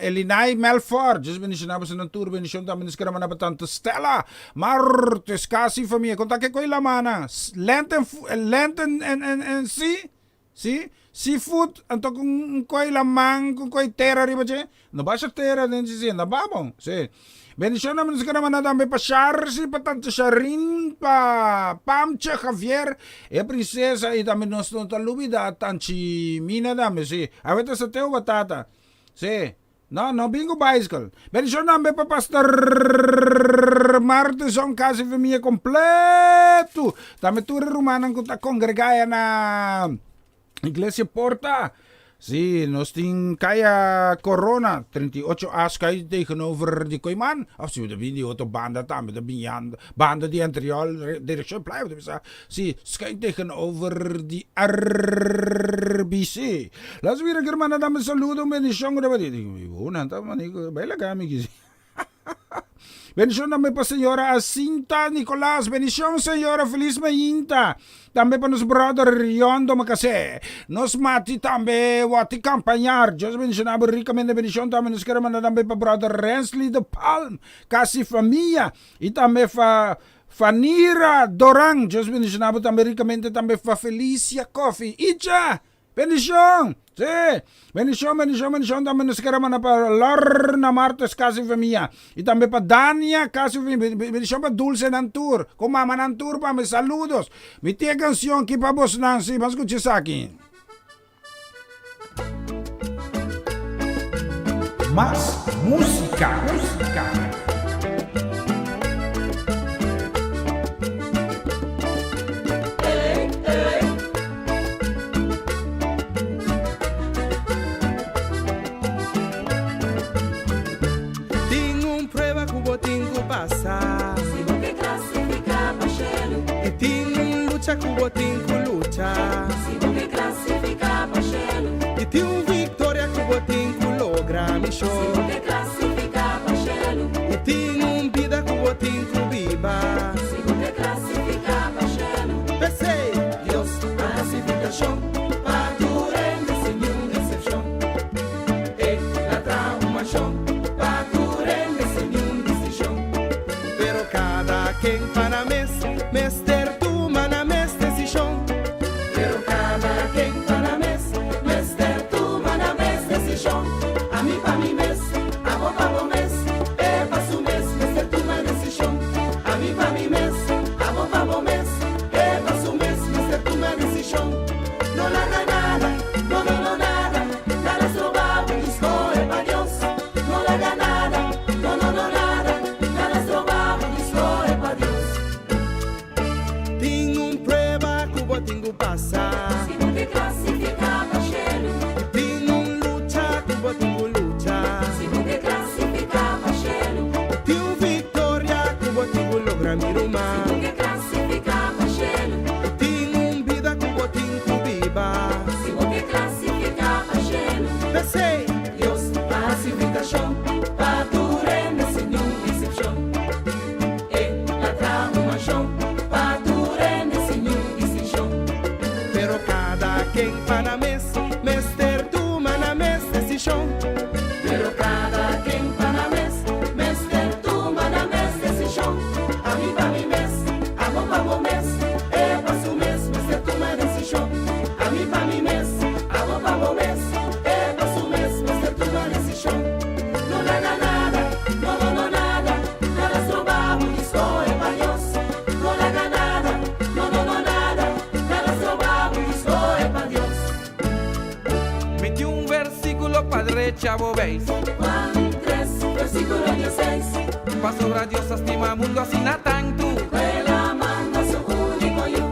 Elinay Melfort. Dios bendiciona boso nan tur. Bendicion tambe nos kere manda pa tante Stella Martes, casi famia. Con ta ke koy lamana? Lent en, lent en, en, en, en si? Si? Seafood, anto con un koy laman, con koy tera riba dje? No basha tera den dje si, na babon. Si. Bendicion tambe nos kere manda tambe pa Sharsi, pa tante Sharin, pa Pamche, Javier, e princesa y tambe nos no ta lubida tanchi Mina tambe, si. Awe ta sateo batata. Si. No, no bin cu bicycle. Bendicion tambe pa Pastor Martison, casa y famia completo. Tambe tur e rumannan cu ta congrega aya na Iglesia Porta. Sí, nos tin Kaya Corona, 38 A schuin tegenover di Kooiman. Of si bo ta bin di otro banda tambe ta bin yanda, banda di Antriol, direccion Playa bo ta bisa. Sí, schuin tegenover di RBC. Las mira ki hermana dame saludo, un bendicion ku ta di. Una ta mani bai laga mi kisi. Bendicion tambe pa señora Asinta Nicolas. Bendicion señora, feliz mainta. Tambe pa nos brother Riondo Makase. Nos mati tambe wati campañar. Dios bendiciona bo ricamente. Bendicion tambe nos kere manda tambe pa brother Rensley de Palm. Casi famia. Y tambe fa Fanira Doran. Dios bendiciona bo tambe ricamente. Tambe fa Felicia Coffee. Icha! Bendicion! Sí! Bendicion, bendicion, bendicion tambe nos kere manda pa Lorna Martes casa y famia. Y tambe pa Dania casa y famia. Bendicion pa Dulce nan tur. Con mama nan tur pa mi. Saludos. Mi tin e cancion aki pa bosnan. Sí, ban scucha esaki. Mas musica, musica. Tin un prueba ku bo tin ku pasa. Si bo ke klasifiká pa shelu. I tin un lucha ku bo tin ku lucha. Si bo ke klasifiká pa shelu. I tin un viktoria ku bo tin ku logra, mi Si bo ke klasifiká pa shelu. I tin un bida ku bo tin ku biba. Si bo ke klasifiká pa shelu. P'esei Dios a hasi invitashon pa tur hende sin niun eksepshon. E la traha un manshon pa tur hende sin niun distinshon. Pero kada ken pa nan mes mester tuma nan mes desishon. Pero kada ken pa nan mes mester tuma nan mes desishon. Ami pa mi mes, abo pa bo mes, e pa su mes mester tuma desishon. Ami pa mi mes, abo pa bo mes, e pa su mes mester tuma desishon. No laga nada, no no no nada, nada stroba bo di skohe pa Dios. No laga nada, no no no nada, nada stroba bo di skohe pa Dios. Tin un prueba ku bo tin ku pasa. Si bo ke klasifiká pa shelu. Tin un lucha ku bo tin ku lucha. Si bo ke klasifiká pa shelu. Tin un viktoria ku bo tin ku logra, mi ruman. Si bo ke klasifiká pa shelu. Tin un bida ku bo tin ku biba. Si bo ke klasifiká pa shelu. P'esei Dios a hasi invitashon pa tur hende sin niun eksepshon. E la traha un manshon pa tur hende sin niun distinshon. ken pa nan mes mester tuma nan mes desishon. Pero kada ken pa nan mes mester tuma nan mes desishon. Ami pa mi mes, abo pa bo mes, e pa su mes mester tuma desishon. Ami pa mi mes, abo pa bo mes, e pa su mes mester tuma desishon. No laga nada, no no no nada, nada stroba bo di skohe pa Dios. No laga nada, no no no nada, nada stroba bo di skohe pa Dios. Mi tin un versíkulo pa drecha bo beis. Juan tres, versíkulo dieseis. Pasobra Dios a stima mundu asina tantu. Ku el a manda su úniko Yu.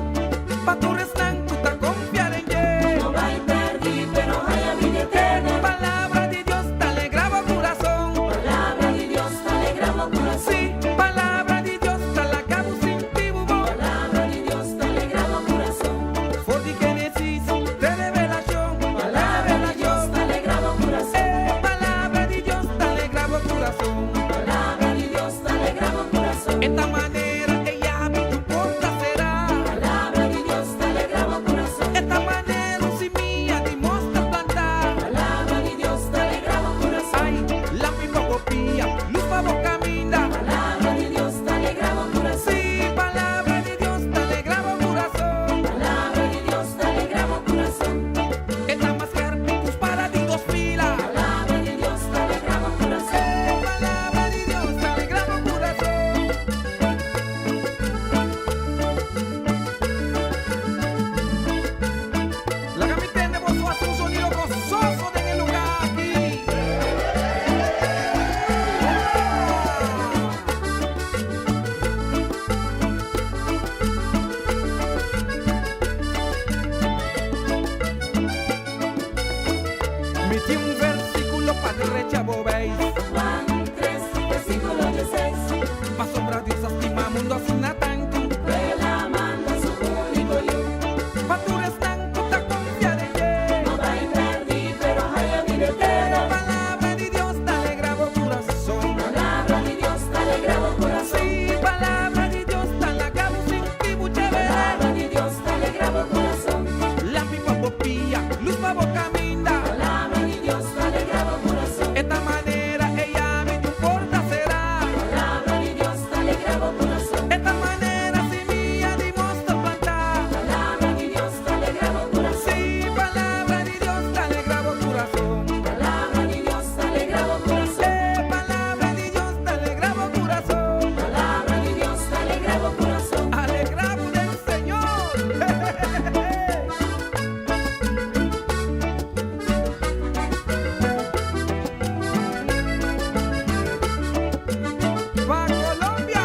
Pa tur esnan ku ta konfia den dje. No bai pèrdí, pero haya bida eterna. Palabra di Dios ta alegra bo kurason. Palabra di Dios ta alegra bo kurason. Sí, palabra di Dios ta laga bo sinti bo bon. Palabra di Dios ta alegra bo kurason. For di Génesis te Revelashon. Palabra di Dios ta alegra bo kurason. Eh, palabra di Dios ta alegra bo kurason. Palabra di Dios ta alegra bo kurason. E ta manera e yabi tu porta será. Palabra di Dios ta alegra bo kurason. E ta manera un simia di mosta plantá. Palabra di Dios ta alegra bo kurason. Ai, lampi pa bo pia, lus pa bo kaminda. Palabra di Dios ta alegra bo kurason. Sí, palabra di Dios ta alegra bo kurason. Palabra di Dios ta alegra bo kurason. E ta mas skèrpi ku spada di dos fila. Palabra di Dios ta alegra bo kurason. Eh, palabra di Dios ta alegra bo kurason. Laga mi tende boso hasi un sonido gososo den e lugá aki. Mi tin un versíkulo pa drecha bo beis. Juan tres, versíkulo dieseis. Pasobra Dios a stima mundu asina tantu. Ku el a manda su úniko Yu. Pa tur esnan ku ta konfia den dje. No bai pèrdí, pero haya bida eterna. Palabra di Dios ta alegra bo kurason. Palabra di Dios ta alegra bo kurason. Sí, palabra di Dios ta laga bo sinti bo chévere. Palabra di Dios ta alegra bo kurason. Lampi pa bo pia, lus pa bo kaminda. Palabra di Dios ta alegra bo kurason. E ta manera e yabi di un porta será. Palabra di Dios ta alegra bo kurason. E ta manera simia di mosta plantá. Palabra di Dios ta alegra bo kurason. Sí, palabra di Dios ta alegra bo kurason. Palabra di Dios ta alegra bo kurason. Eh, palabra di Dios ta alegra bo kurason. Palabra di Dios ta alegra bo kurason. Alegra bo den Señor. Pa Colombia!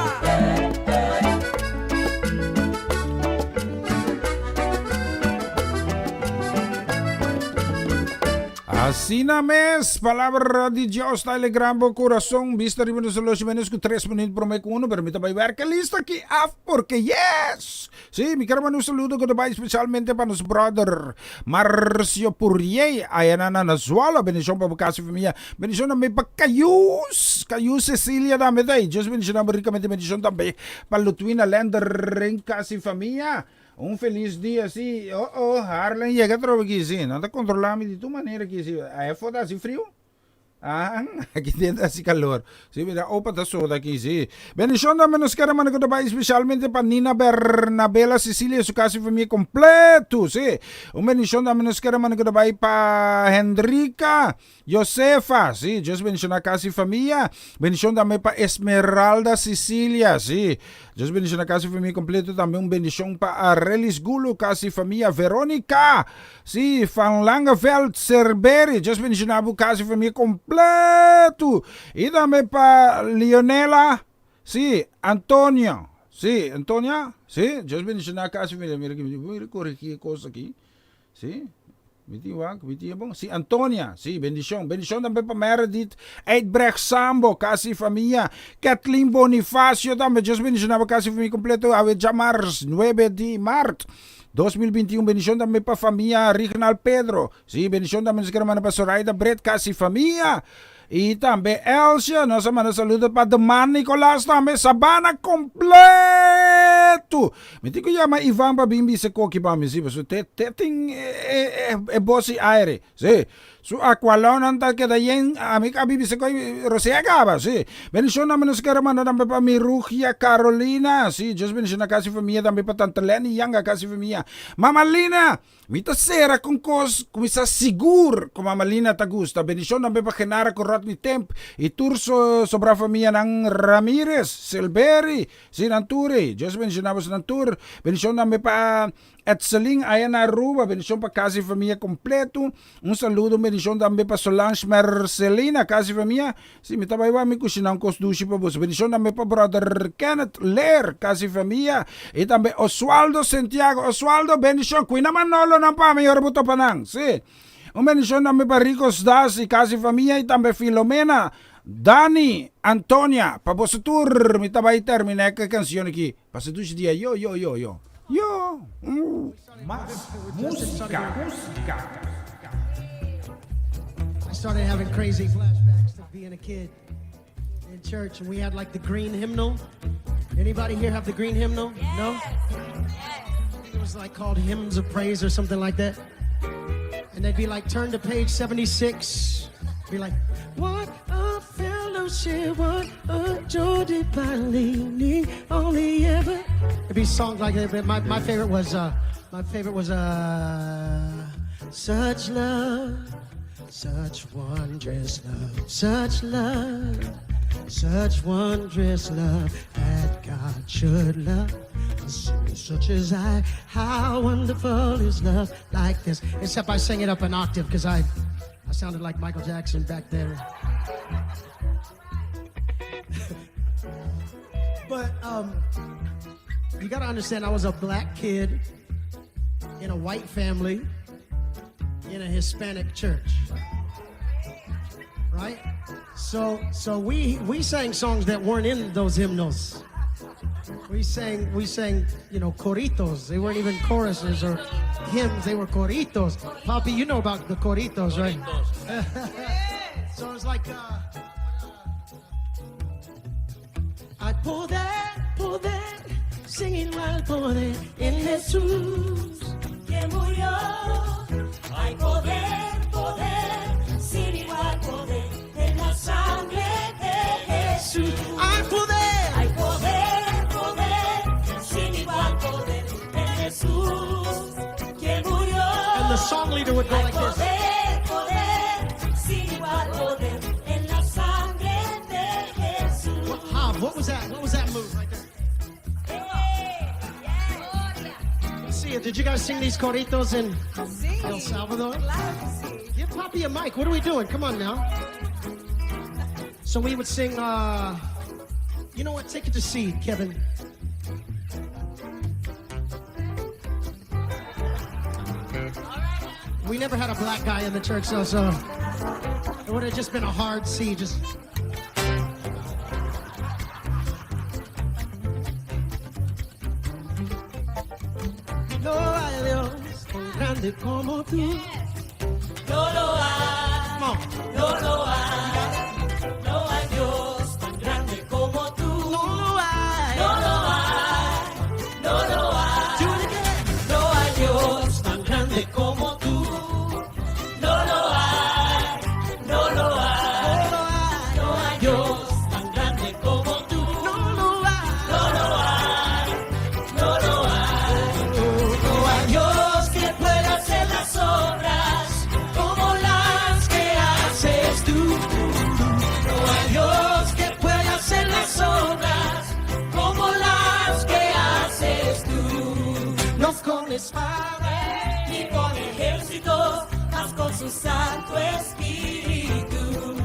Asina mes, palabra di Dios ta alegra bo corazon. Bista riba nos reloj menos cu tres minuut prome cu uno, pero mi ta bay werk listo aki af porque yes! Sí, mi quiero manda un saludo cu ta bay specialmente pa nos brother Marcio Purier, aya na na Zwolle. Bendicion pa bo casa y familia. Bendicion tambe pa Cayus, Cayus Cecilia tambe ta ahí. Dios bendiciona bo ricamente. Bendicion tambe pa Lutwina Lender en casa y familia. Un feliz dia, sí. Oh, oh, Harlan yega atrobe aki, sí. Nan ta controla mi di tur manera aki, sí. Aya for ta haci friu? Ah, aki den ta haci calor. Sí, mira, opa ta soda aki, sí. Bendicion tambe nos kere manda ku ta bai specialmente pa Nina Bernabela Cecilia y su casa y familia completo, sí. Un bendicion tambe nos kere manda ku ta bai pa Hendrika Josefa, sí, Dios bendiciona casa y familia. Bendicion tambe pa Esmeralda Cecilia, sí. Dios bendiciona casa y familia completo. Tambe un bendicion pa Arelis Gulu, casa y familia. Veronica, sí, Van Langeveld Cerberi. Dios bendiciona bo casa y familia completo. Y tambe pa Lionela, sí, Antonio, sí, Antonia, sí. Dios bendiciona casa y familia. Mira aquí, mira corrigi e cosa aquí. Sí, mi tin wak, mi tin e bon. Sí, Antonia, sí, bendishon. Bendishon tambe pa Meredith Uitbrecht Sambo, kasi famia. Kathleen Bonifacio tambe, Dios bendishona bo kasi famia kompleto. Awe djamars nuebe di mart 2021. Bendishon tambe pa famia Rignal Pedro. Sí, bendishon tambe nos kere manda pa Zoraida Bret, kasi famia. Y tambe Elsia, nos a manda saludo pa Deman Nicolas tambe, Sabana completo. Mi tin ku yama Ivan pa bin bisa koki pa mi, si, pasobra te te tin e e e bos di aire, si. Su aqualonnan ta keda yen, ami a bibi se koy rosea kaba, si. Bendicion tambe nos kere manda tambe pa mi Rugia Carolina, si. Dios bendiciona kasi famia tambe pa tante Lenny Yanga kasi famia. Mama Lina, mi ta sera con cos cu mi sa sigur cu Mama Lina ta gusta. Bendicion tambe pa Genara cu Rodney Temp y tur sobra famianan Ramirez, Silbery, si nan tur ey. Dios bendiciona boso nan tur. Bendicion tambe pa Etselin aya na Aruba, bendicion pa casa y famia completo. Un saludo, un bendicion tambe pa Solange Mercelina, casa y famia. Si, mi ta bay wak mi cushina un cos dushi pa boso. Bendicion tambe pa brother Kenneth Leer, casa y famia. Y tambe Oswaldo Santiago. Oswaldo, bendicion. Cuina Manolo nan pa mi ora bo topa nan. Si. Un bendicion tambe pa Rico Sdas y casa y famia y tambe Filomena, Dani, Antonia. Pa boso tur mi ta bay termina e cancion aki. Pasa dushi dia yo yo yo yo yo mm. Mas musica musica. I started having crazy flashbacks to being a kid in church, and we had like the green hymnal. Anybody here have the green hymnal? No? It was like called Hymns of Praise or something like that. And they'd be like, turn to page 76. Be like, what a fellowship, what a joy divine, leaning only ever. It'd be songs like that, but my, my favorite was, uh, my favorite was, uh, such love, such wondrous love, such love, such wondrous love that God should love. A sinner such as I, how wonderful is love like this. Except I sang it up an octave because I, I sounded like Michael Jackson back then. but um, you got to understand, I was a black kid in a white family in a Hispanic church. Right? So so we we sang songs that weren't in those hymnals. We sang we sang, you know, coritos. They weren't even choruses or hymns, they were coritos. Poppy, you know about the coritos, right? so it's like uh, I poder, poder, singing while poder en Jesús que murió. Hay poder, poder, sin igual poder en la sangre de Jesús. Hay poder, hay poder, poder, sin igual poder en Jesús que murió. And the song leader would go Hay like this. poder, poder, sin igual poder en la sangre de Jesús. What, Hob, what was that? What was that move right there? Let's see it. Did you guys sing these coritos in El Salvador? Give Poppy a mic. What are we doing? Come on now. So we would sing, uh, you know what? Take it to C, Kevin. We never had a black guy in the church, though, so it would have just been a hard C. Just. No hay Dios tan grande como tú. No lo hay, no lo hay, no hay Dios tan grande como tú. No lo hay, no lo hay, no lo hay. No hay Dios tan grande como tú. No lo hay, no lo hay, no hay Dios tan grande como tú. No lo hay, no lo hay, no lo hay. No hay Dios que pueda hacer las obras como las que haces tú. No hay Dios que pueda hacer las obras como las que haces tú. No con espada ni con ejército, mas con su Santo Espíritu.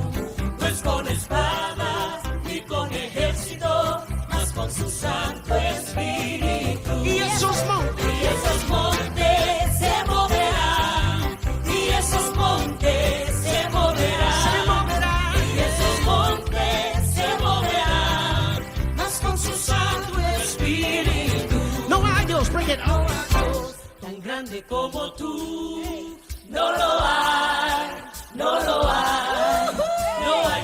No es con espada ni con ejército, mas con su Santo Espíritu. Y esos montes, y esos montes se moverán, y esos montes se moverán, se moverán, y esos montes se moverán, mas con su Santo Espíritu. No hay Dios, bring it. No hay Dios tan grande como tú. No lo hay, no lo hay. No hay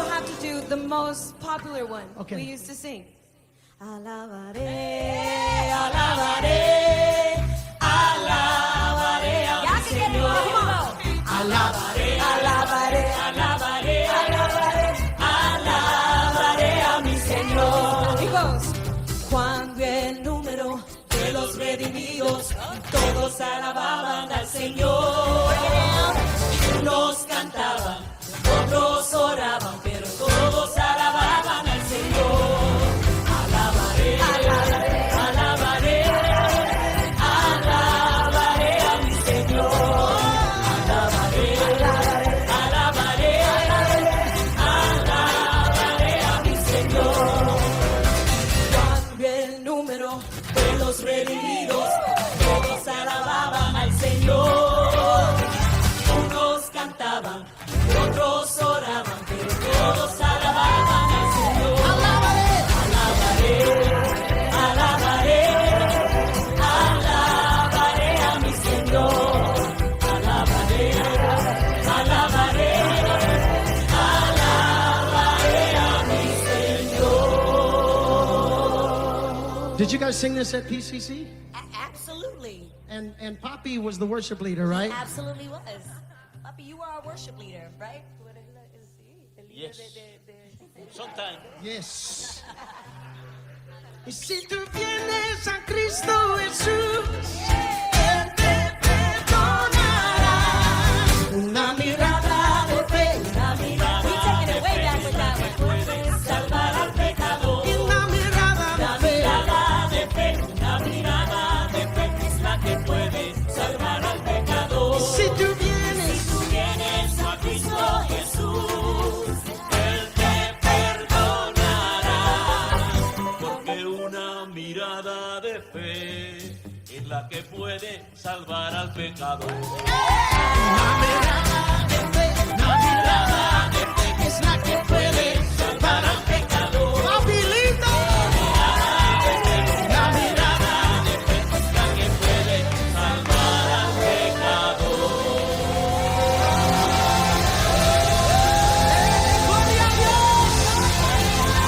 also have to do the most popular one Okay. we used to sing. Alabaré, alabaré, alabaré a mi Señor. Alabaré, alabaré, alabaré, alabaré, alabaré a mi Señor. Amigos, cuando el número de los redimidos, todos alababan al Señor. Unos cantaban, otros oraban, pero todos alababan al Señor. Alabaré, alabaré, alabaré, alabaré a mi Señor. Alabaré, alabaré, alabaré, alabaré a mi Señor. Cuando el número de los redimidos, todos alababan al Señor. Unos cantaban, otros oraban, pero todos alababan al Señor. Alabaré, alabaré, alabaré a mi Señor. Alabaré, alabaré, alabaré a mi Señor. Did you guys sing this at PCC? Absolutely. And Poppy was the worship leader, right? He absolutely was. Papi, you were our worship leader, right? Yes. Sometimes. Yes. Y si tú vienes a Cristo Jesús, Él te perdonará. Una mirada de fe, una mirada We taking it way back with that one. Puede salvar al pecador. Una mirada de Una fe. mirada de fe, una mirada de fe es la que puede salvar al pecador. Y si tú vienes, Si tú vienes a Cristo Jesús, Él te perdonará. Porque una mirada de fe es la que puede salvar al pecador. Una mirada de fe, una mirada de fe es la que puede salvar al pecador. ¡Papilito! Una mirada de fe es la que puede salvar al pecador. ¡Gloria a Dios!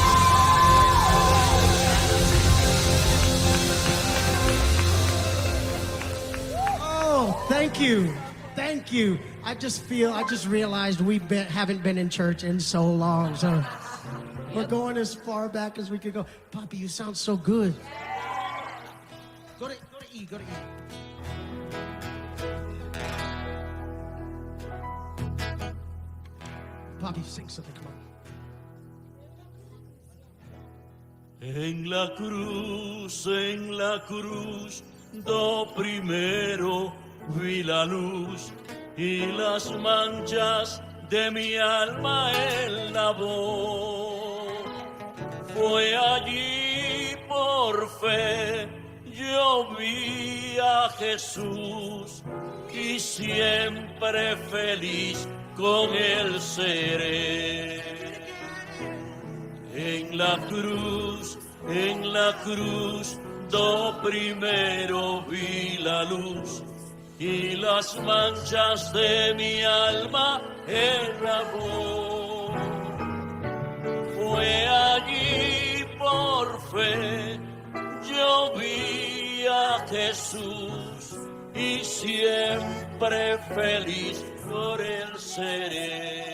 Oh, thank you. Thank you. I just feel, I just realized we been, haven't been in church in so long. So we're going as far back as we could go. Poppy, you sound so good. Go to E, go to E. Poppy, sing something. Come on. En la cruz, do primero vi la luz y las manchas de mi alma él lavó. Fue allí por fe, yo vi a Jesús y siempre feliz con él seré. En la cruz, do primero vi la luz y las manchas de mi alma él lavó. Fue allí por fe, yo vi a Jesús y siempre feliz por él seré.